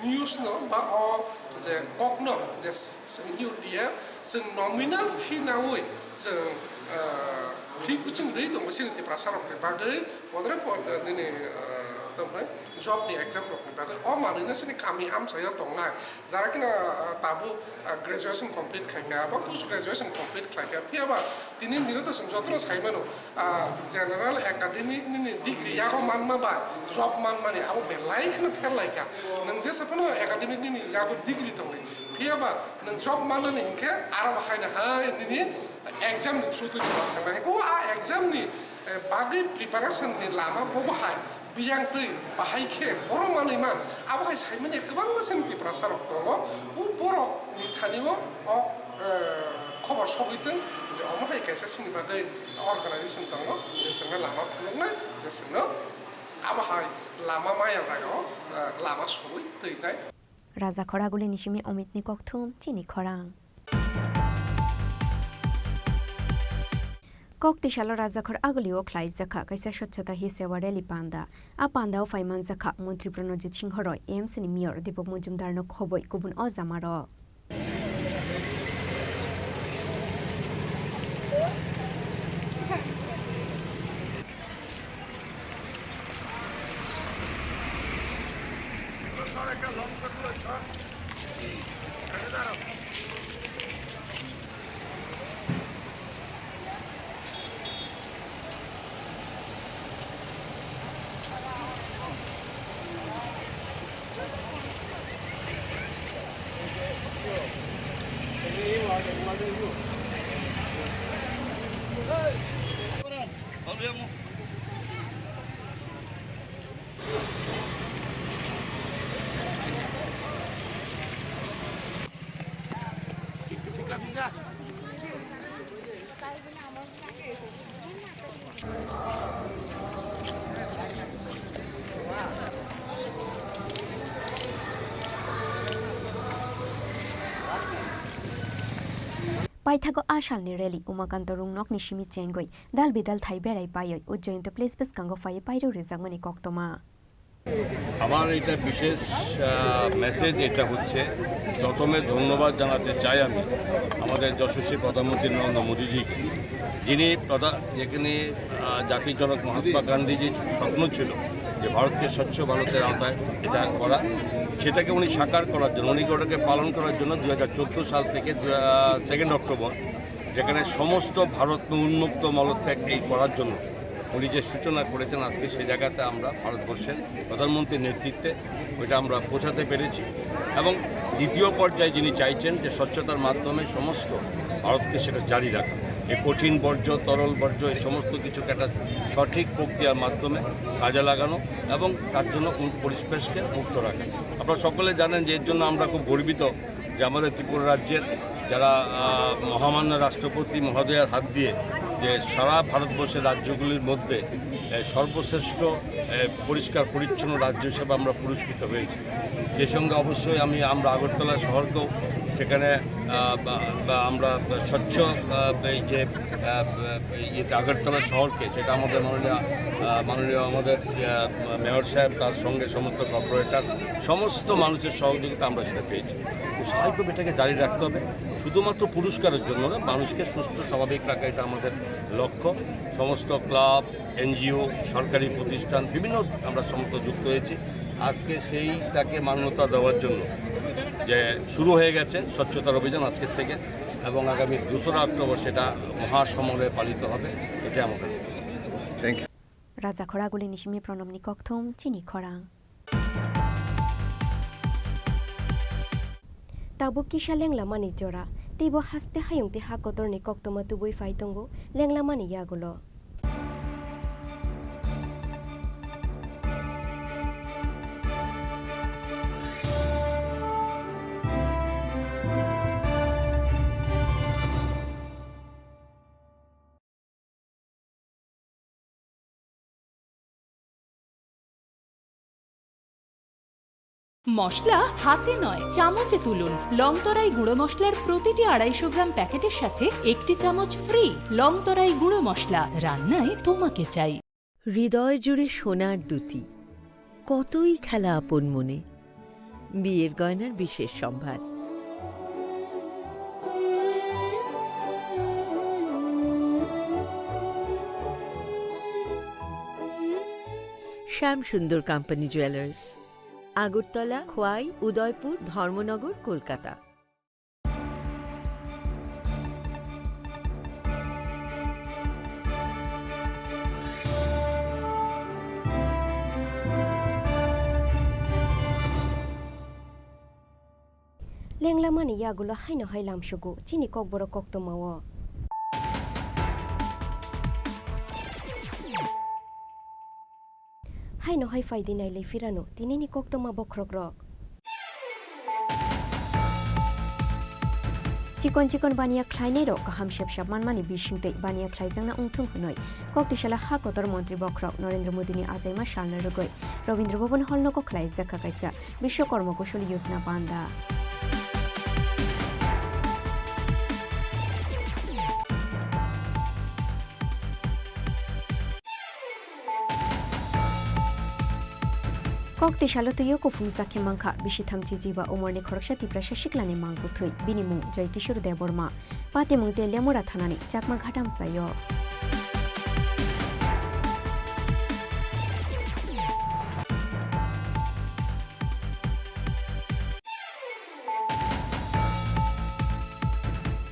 news no ba o je kok no je s-, s-, U T F chwng nominal fee naui chwng, ah, free coaching rwi tongo chini Tiprasa rokni bagwi, podre pod, nini, ah, tongmai job ni exam rokni bagwi. O manwi no chini kami amchaio tongnai, jara kino, ah, tabuk, ah, graduation complete khaikha ba post graduation complete khlaikha, phiya ba tini dino to chwng jotono sai mano, ah, general academic nini degree yago manma bai job manmani abo belai kheno pher laikha. Nwng jesa phano academic nini yago degree tongdi, phiya ba nwng job manmani hinkhe aro bo haino hai nini exam ni through twi tongma thangnai. Ko a exam ni, eh, bagwi preparation ni lama bo bahai biyang twi bahai khe borok manwi man, abo hai sai manya kwbangma chini Tiprasa rok tongo. O borok ni thani o, o, eh, khobor sogwi tong je omo hai kaisa chini bagwi organization tongo, je chwngno lama phunuknai, je chwngno abo hai lama maya jagao, eh, lama sogwi twinai. Rajakhor Agulini simi Omitni kokthum chini khorang. Kok tisalo Rajakhor Agulio khlaijakha kaisa Swachhata Hi Sewa rally panda. A pandao phaimanjakha Montri Pranojit Singho Roy, A M C ni Mayor Deepak Majumdar no khoboi kubun o jamarok. Paithago a salni rally Umakanto Rungnokni simi chengwi dal bidal thai berai paiwi o Jayanta Place bwskango phaiwi pairw rijakmani koktwma. আমার এটা বিশেষ, আহ, মেসেজ, এটা হচ্ছে প্রথমে ধন্যবাদ জানাতে চাই আমি আমাদের যশস্বী প্রধানমন্ত্রী নরেন্দ্র মোদীজিকে, যিনি প্রধা-, যেখানে, আহ, জাতির জনক মহাত্মা গান্ধীজির স্বপ্ন ছিল যে ভারতকে স্বচ্ছ ভারতের আওতায় এটা করা, সেটাকে উনি সাকার করার জন্য, উনি ওটাকে পালন করার জন্য দুই হাজার চোদ্দো সাল থেকে, আহ, সেকেন্ড অক্টোবর, যেখানে সমস্ত ভারত উন্মুক্ত মলত্যাগ এই করার জন্য উনি যে সূচনা করেছেন, আজকে সেই জায়গাতে আমরা ভারতবর্ষের প্রধানমন্ত্রীর নেতৃত্বে ওইটা আমরা পৌঁছাতে পেরেছি। এবং দ্বিতীয় পর্যায়ে যিনি চাইছেন যে স্বচ্ছতার মাধ্যমে সমস্ত ভারতকে সেটা জারি রাখা, এই কঠিন বর্জ্য, তরল বর্জ্য, এই সমস্ত কিছুকে একটা সঠিক প্রক্রিয়ার মাধ্যমে কাজে লাগানো এবং তার জন্য উন-, পরিবেশকে মুক্ত রাখা। আপনারা সকলে জানেন যে এর জন্য আমরা খুব গর্বিত যে আমাদের ত্রিপুরা রাজ্যের যারা, আহ, মহামান্য রাষ্ট্রপতি মহোদয়ার হাত দিয়ে যে সারা ভারতবর্ষের রাজ্যগুলির মধ্যে, এ, সর্বশ্রেষ্ঠ, এ, পরিষ্কার পরিচ্ছন্ন রাজ্য হিসেবে আমরা পুরস্কৃত হয়েছি। সেই সঙ্গে অবশ্যই আমি, আমরা আগরতলা শহরকেও সেখানে, আহ, বা, বা আমরা স্বচ্ছ, আহ, এই যে, আহ, এই যে আগরতলা শহরকে, সেটা আমাদের মাননীয়, আহ, মাননীয় আমাদের, আহ, মেয়র সাহেব, তার সঙ্গে সমস্ত কর্পোরেটর, সমস্ত মানুষের সহযোগিতা আমরা সেটা পেয়েছি। তো স্বাভাবিকভাবে এটাকে জারি রাখতে হবে। শুধুমাত্র পুরস্কারের জন্য না, মানুষকে সুস্থ স্বাভাবিক রাখা, এটা আমাদের লক্ষ্য। সমস্ত ক্লাব, এনজিও, সরকারি প্রতিষ্ঠান, বিভিন্ন আমরা সমস্ত যুক্ত হয়েছি। আজকে সেইটাকে মান্যতা দেওয়ার জন্য যে শুরু হয়ে গেছে স্বচ্ছতার অভিযান আজকের থেকে, এবং আগামী দোসরা অক্টোবর সেটা মহাসমরে পালিত হবে, এটা আমাদের। Thank you. Raja khoraguli ni simi pronom ni kokthum chini khorang. Tabuk kisa lenglamani jora, teibo haste hayung tei ha kotorni koktwma tubui phai tongo lenglamani yagulo. মশলা হাতে নয়, চামচে তুলুন। লংতরাই গুঁড়ো মশলার প্রতিটি আড়াইশো গ্রাম প্যাকেটের সাথে একটি চামচ ফ্রি। লংতরাই গুঁড়ো মশলা, রান্নায় তোমাকে চাই। হৃদয় জুড়ে সোনার দ্যুতি, কতই খেলা আপন মনে। বিয়ের গয়নার বিশেষ সম্ভার। শ্যাম সুন্দর কোম্পানি জুয়েলার্স, আগরতলা, খোয়াই, উদয়পুর, ধর্মনগর, Kolkata. Lenglamani yagulo haino hai lamsugo chini kokborok koktwmao. Haino hai phaidi nailai phirano tinini koktwma bokhrokrok. Chikon chikon baniya khlainairok kaham sepsap manmani bisingtwi baniya khlaijakna wngthung hwnwi kok tisala ha kotor montri bokhorok Narendra Modini achaima salno rwgwi Rabindra Bhaban Hall nogo khlaijakha kaisa Bishwakarma Kushal Yojana panda. Kok tisalo twiyo kuphung chakhe mankha bisi thamchi jiba umorni khoroksa Tiprasa siklani mangkuthwi, bini mung Joy Kishore Debbarma. Patimung Teliamura thanani Chakma Ghatamsaio.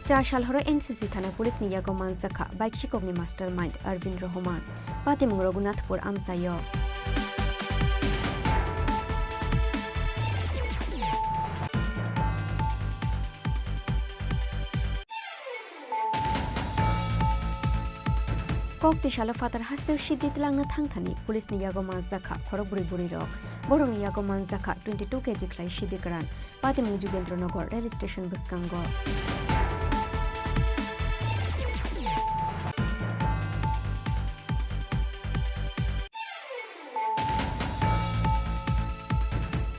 Cha sal horo N C C thana police ni yago manjakha bike sikokni mastermind Arvind Rohman, patimung Raghunathpur amchaio. Kok tisalo phatar hasteo siddi twlangna thangthani police ni yago manjakha khorok bwrwi bwrwirok. Borokni yago manjakha twenty two K G khlai siddi kwran. Patimung Jugendra Nagar rail station bwskango.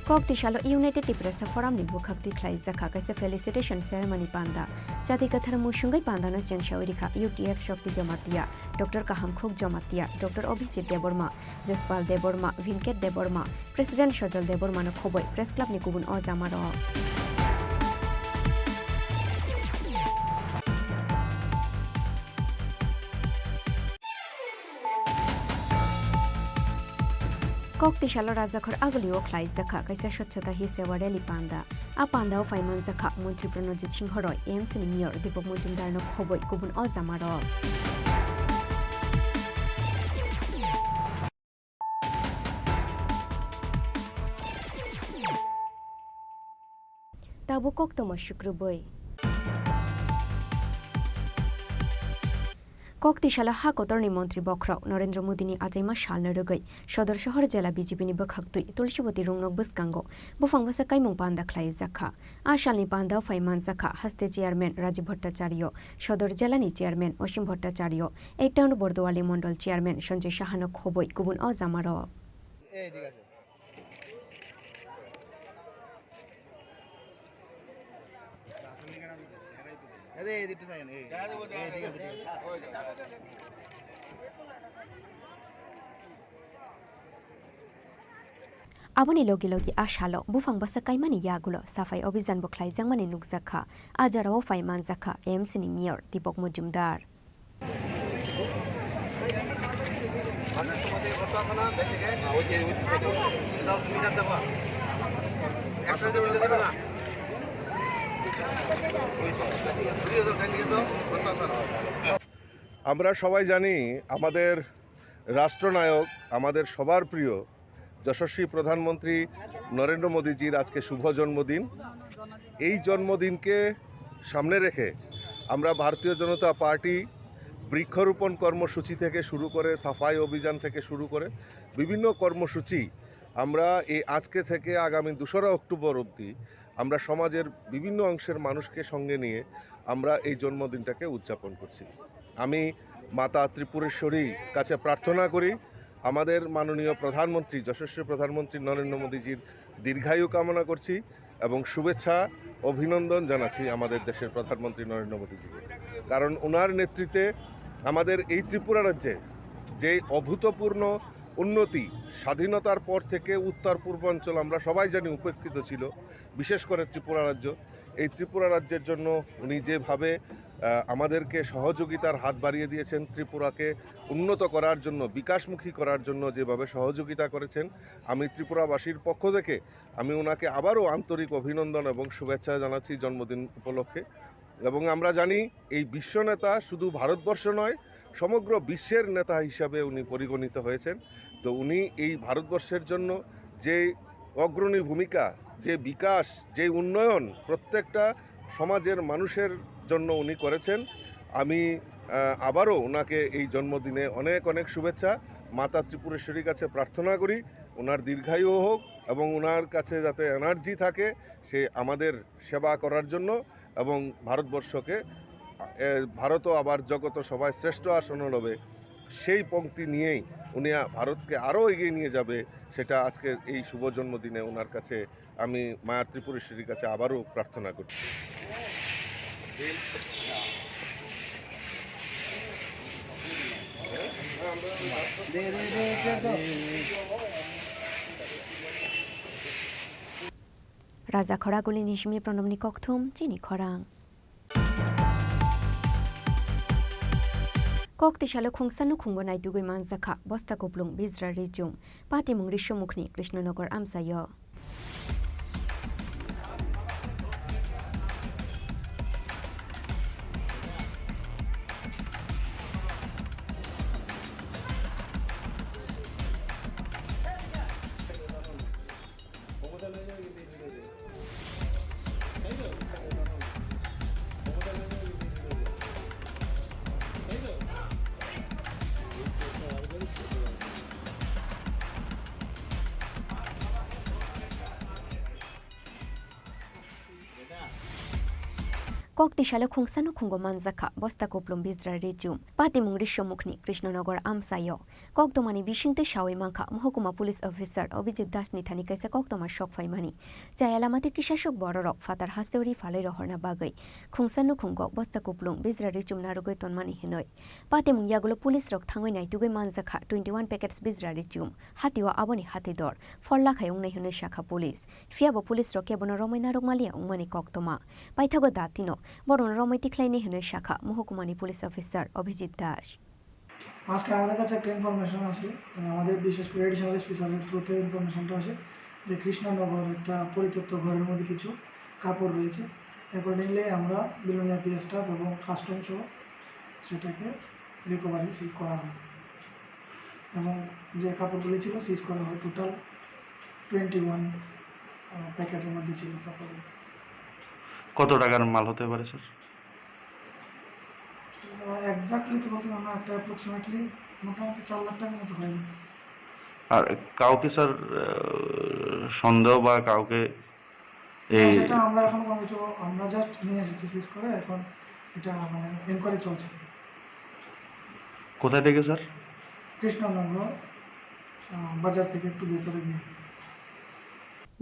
Kok tisalo United Tiprasa Forum ni bwkhak twi khlaijakha kaisa felicitation ceremony panda. Chati kwthar muisungwi pandano chengsawi rikha U T F Shakti Jamatia, Doctor Kahamkhuk Jamatia, Doctor Abhijit Debbarma, Jaspal Debbarma, Vinket Debbarma, President Sajal Debbarma no khoboi Press Club ni kubun o jamarok. Kok tisalo Rajakhor agulio khlaijakha kaisa Swachhata Hi Sewa rally panda. A pandao phaimanjakha Montri Pranojit Singho Roy, A M C ni Mayor Deepak Majumdar no khoboi kubun o jamarok. Tabuk koktwma sukrubwi. Kok tisalo ha kotorni montri bokhorok Narendra Modini achaima salno rwgwi Sodor Sohor jela B J P ni bwkhaktwi Tulsibati Rungnok bwskango buphang bwsa kaimung panda khlaijakha. A salni pandao phai manjakha haste chairman Rajiv Bhattacharya, Sodor jelani chairman Osim Bhattacharya, Eight Town Bordowali Mondol Chairman Sanjay Sahano khoboi kubun o jamarok. Aboni logi logi a salo buphang bwsa kaimani yagulo safai obijan bo khlaijakmani nukjakha. A jorao phai manjakha A M C ni Mayor Deepak Majumdar. আমরা সবাই জানি, আমাদের রাষ্ট্রনায়ক, আমাদের সবার প্রিয় যশস্বী প্রধানমন্ত্রী নরেন্দ্র মোদীজির আজকে শুভ জন্মদিন। এই জন্মদিনকে সামনে রেখে আমরা ভারতীয় জনতা পার্টি বৃক্ষরোপণ কর্মসূচি থেকে শুরু করে, সাফাই অভিযান থেকে শুরু করে বিভিন্ন কর্মসূচি আমরা এই আজকে থেকে আগামী দোসরা অক্টোবর অবধি আমরা সমাজের বিভিন্ন অংশের মানুষকে সঙ্গে নিয়ে আমরা এই জন্মদিনটাকে উদযাপন করছি। আমি মাতা ত্রিপুরেশ্বরী কাছে প্রার্থনা করি, আমাদের মাননীয় প্রধানমন্ত্রী, যশস্বী প্রধানমন্ত্রী নরেন্দ্র মোদীজির দীর্ঘায়ু কামনা করছি এবং শুভেচ্ছা, অভিনন্দন জানাচ্ছি আমাদের দেশের প্রধানমন্ত্রী নরেন্দ্র মোদীজিকে। কারণ ওনার নেতৃত্বে আমাদের এই ত্রিপুরা রাজ্যে যে অভূতপূর্ণ উন্নতি, স্বাধীনতার পর থেকে উত্তর পূর্বাঞ্চল আমরা সবাই জানি উপেক্ষিত ছিল, বিশেষ করে ত্রিপুরা রাজ্য। এই ত্রিপুরা রাজ্যের জন্য উনি যেভাবে, আহ, আমাদেরকে সহযোগিতার হাত বাড়িয়ে দিয়েছেন, ত্রিপুরাকে উন্নত করার জন্য, বিকাশমুখী করার জন্য যেভাবে সহযোগিতা করেছেন, আমি ত্রিপুরাবাসীর পক্ষ থেকে আমি ওনাকে আবারও আন্তরিক অভিনন্দন এবং শুভেচ্ছা জানাচ্ছি জন্মদিন উপলক্ষে। এবং আমরা জানি, এই বিশ্বনেতা শুধু ভারতবর্ষ নয়, সমগ্র বিশ্বের নেতা হিসাবে উনি পরিগণিত হয়েছেন। তো উনি এই ভারতবর্ষের জন্য যে অগ্রণী ভূমিকা, যে বিকাশ, যে উন্নয়ন, প্রত্যেকটা সমাজের মানুষের জন্য উনি করেছেন। আমি, আহ, আবারও ওনাকে এই জন্মদিনে অনেক অনেক শুভেচ্ছা। মাতা ত্রিপুরেশ্বরীর কাছে প্রার্থনা করি ওনার দীর্ঘায়ু হোক এবং ওনার কাছে যাতে এনার্জি থাকে, সে আমাদের সেবা করার জন্য এবং ভারতবর্ষকে, এ, ভারতও আবার জগত সভায় শ্রেষ্ঠ আসন লবে, সেই পংক্তি নিয়েই উনি আ-, ভারতকে আরও এগিয়ে নিয়ে যাবে, সেটা আজকের এই শুভ জন্মদিনে ওনার কাছে আমি মায়া ত্রিপুরেশ্বরীর কাছে আবারও প্রার্থনা করছি। Raja Khoraguli ni simi Pranobni kokthum chini khorang. Kok tisalo khungsa nukhungo naitugwi manjakha bosta kuplung bijra richum, patimung Rishomukhni Krishnanagar amchaio. Kok tisalo khungsa nukhungo manjakha bosta kuplung bijra richum, patimung Rishomukhni Krishnanagar amchaio. Koktomani bisingtwi sawi mankha Mohokuma Police Officer Abhijit Das ni thani kaisa koktoma sok phaimani. Chaya lama tei kisasuk bororok phatar hasteo ri phalwi rohorna bagwi khungsa nukhungo bosta kuplung bijra richum narwgwi tonmani hinwi. Patimung yagulo police rok thangwi naitugwi manjakha twenty one packets bijra richum, hatio aboni hati dor phor lakhai wngnai hinwi sakha police. Phiyabo police rok kebono romwi narwkma liya wngmani koktoma. Paithago datino borokno romwi tikhlainai hinwi sakha Mohokumani police officer Abhijit Das. আজকে আমাদের কাছে একটা ইনফরমেশন আছে, মানে, আমাদের বিশেষ করে additional SP স্যারের থ্রুতে ইনফরমেশনটা আসে যে কৃষ্ণনগর একটা পরিত্যক্ত ঘরের মধ্যে কিছু কাপড় রয়েছে। অ্যাকর্ডিংলি আমরা বিলোনিয়া পিএস স্টাফ এবং কাস্টম সহ সেটাকে রিকভারি সিজ করা হয় এবং যে কাপড়গুলি ছিল সিজ করা হয়। টোটাল টোয়েন্টি ওয়ান প্যাকেটের মধ্যে ছিল কাপড়। কত টাকার মাল হতে পারে, স্যার? এক্স্যাক্টলি তো বলতে পারবো না, একটা অ্যাপ্রক্সিমেটলি মোটামুটি চার লাখ টাকার মতো হয়ে যাবে। আর কাউকে, স্যার, আহ, সন্দেহ বা কাউকে এই সেটা আমরা এখন কোনো কিছু, আমরা জাস্ট নিয়ে এসেছি সিজ করে, এখন এটা মানে এনকোয়ারি চলছে। কোথায় থেকে, স্যার? কৃষ্ণনগর, আহ, বাজার থেকে একটু ভেতরে গিয়ে।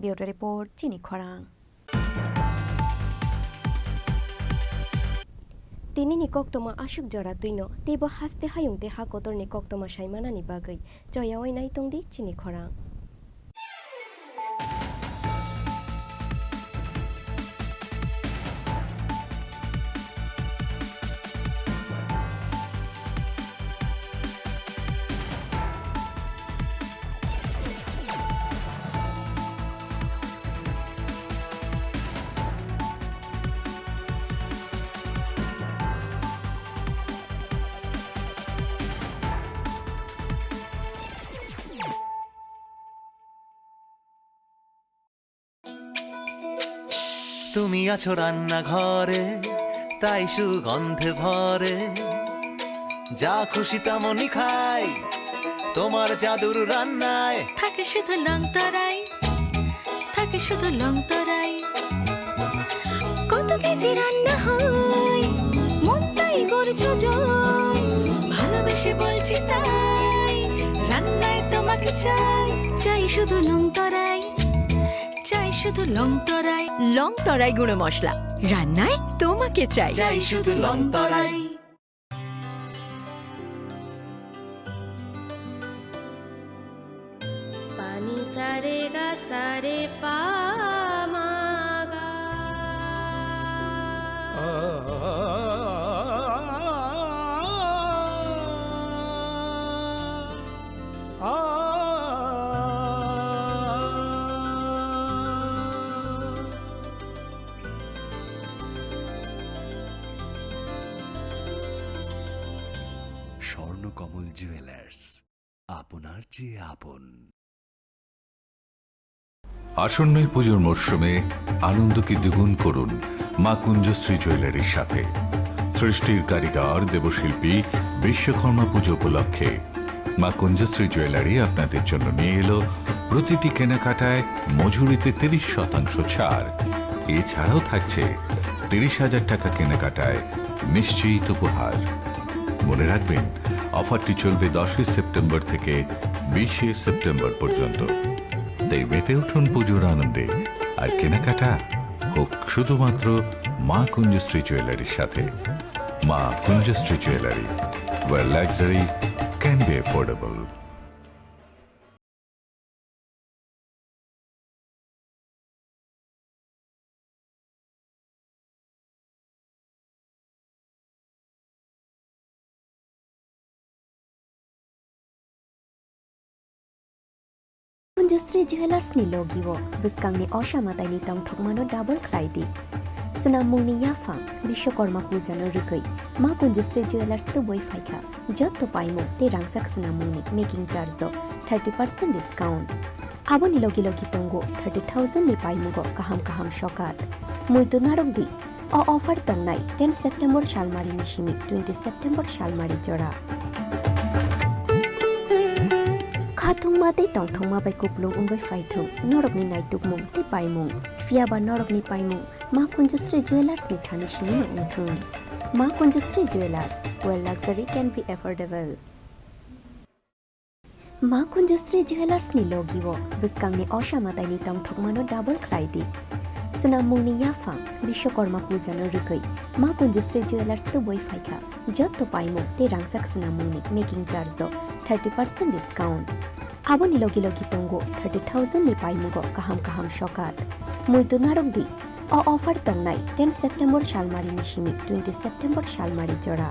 Bureau Report, Chini Khorang. Tinini koktoma aswk jora twino, teibo haste hayung tei ha kotorni koktoma saimanani bagwi choyaui nai tongdi chini khorang. তুমি আছো রান্নাঘরে, তাই সুগন্ধে ভরে। যা খুশি তেমনই খাই তোমার জাদুর রান্নায়। থাকে শুধু লং তরাই, থাকে শুধু লং তরাই। কত কেজি রান্না হয়, মনটাই করছো জয়। ভালোবেসে বলছি তাই, রান্নায় তোমাকে চাই। চাই শুধু লং তরাই, চাই শুধু লং তরাই। লং তরাই গুঁড়ো মশলা, রান্নায় তোমাকে চাই। চাই শুধু লং তরাই। Pani sa re ga sa re pa ma ga. Swarnakamal jewellers, আপনার চেয়ে আপন। আসন্ন এই পুজোর মরশুমে আনন্দকে দ্বিগুণ করুন মা কুঞ্জশ্রী জুয়েলারির সাথে। সৃষ্টির কারিগর দেবশিল্পী বিশ্বকর্মা পুজো উপলক্ষে মা কুঞ্জশ্রী জুয়েলারি আপনাদের জন্য নিয়ে এলো প্রতিটি কেনাকাটায় মজুরিতে তিরিশ শতাংশ ছাড়। এছাড়াও থাকছে তিরিশ হাজার টাকা কেনাকাটায় নিশ্চিত উপহার। মনে রাখবেন, অফারটি চলবে দশই সেপ্টেম্বর থেকে বিশে সেপ্টেম্বর পর্যন্ত। তাই মেতে উঠুন পুজোর আনন্দে, আর কেনাকাটা হোক শুধুমাত্র মা কুঞ্জশ্রী জুয়েলারির সাথে। মা কুঞ্জশ্রী jewellery, where luxury can be affordable. Kunjasri Jewellers ni logi o bwskangni osa mataini tongthokmano double khlai di. Swnammungni yaphang Bishwakarma puja no rwgwi Ma Kunjasri Jewellers tubui phaikha. Jotto paimung tei rangchak swnammungni making charge o thirty percent discount. Aboni logi logi tongo thirty thousand ni paimungo kaham kaham sokat. Muitu narwk di, o offer tongnai ten September salmari ni simi twenty September salmari jora. Khathungma tei tongthokma bai kupulung wngwi phaithung norokni naitukmung tei paimung. Phiyaba norokni paimung Ma Kunjasri Jewellers ni thani simi no wngthung. Ma Kunjasri Jewellers, where luxury can be affordable. Ma Kunjasri Jewellers ni logi o bwskangni osa mataini tongthokmano double khlai di. Swnammungni yaphang Bishwakarma puja no rwgwi Ma Kunjasri Jewellers tubui phaikha. Jotto paimung tei rangchak swnammungni making charge o thirty percent discount. Aboni logi logi tongo thirty thousand ni paimungo kaham kaham sokat. Muitu narwk di, o offer tongnai ten September salmari ni simi twenty September salmari jora.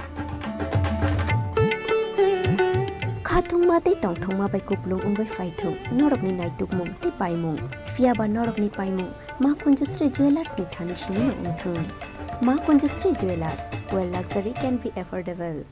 Khathungma tei tongthokma bai kupulung wngwi phaithung norokni naitukmung tei paimung. Phiyaba norokni paimung Ma Kunjasri Jewellers ni thani simi no wngthung. Ma Kunjasri Jewellers, where luxury can be affordable.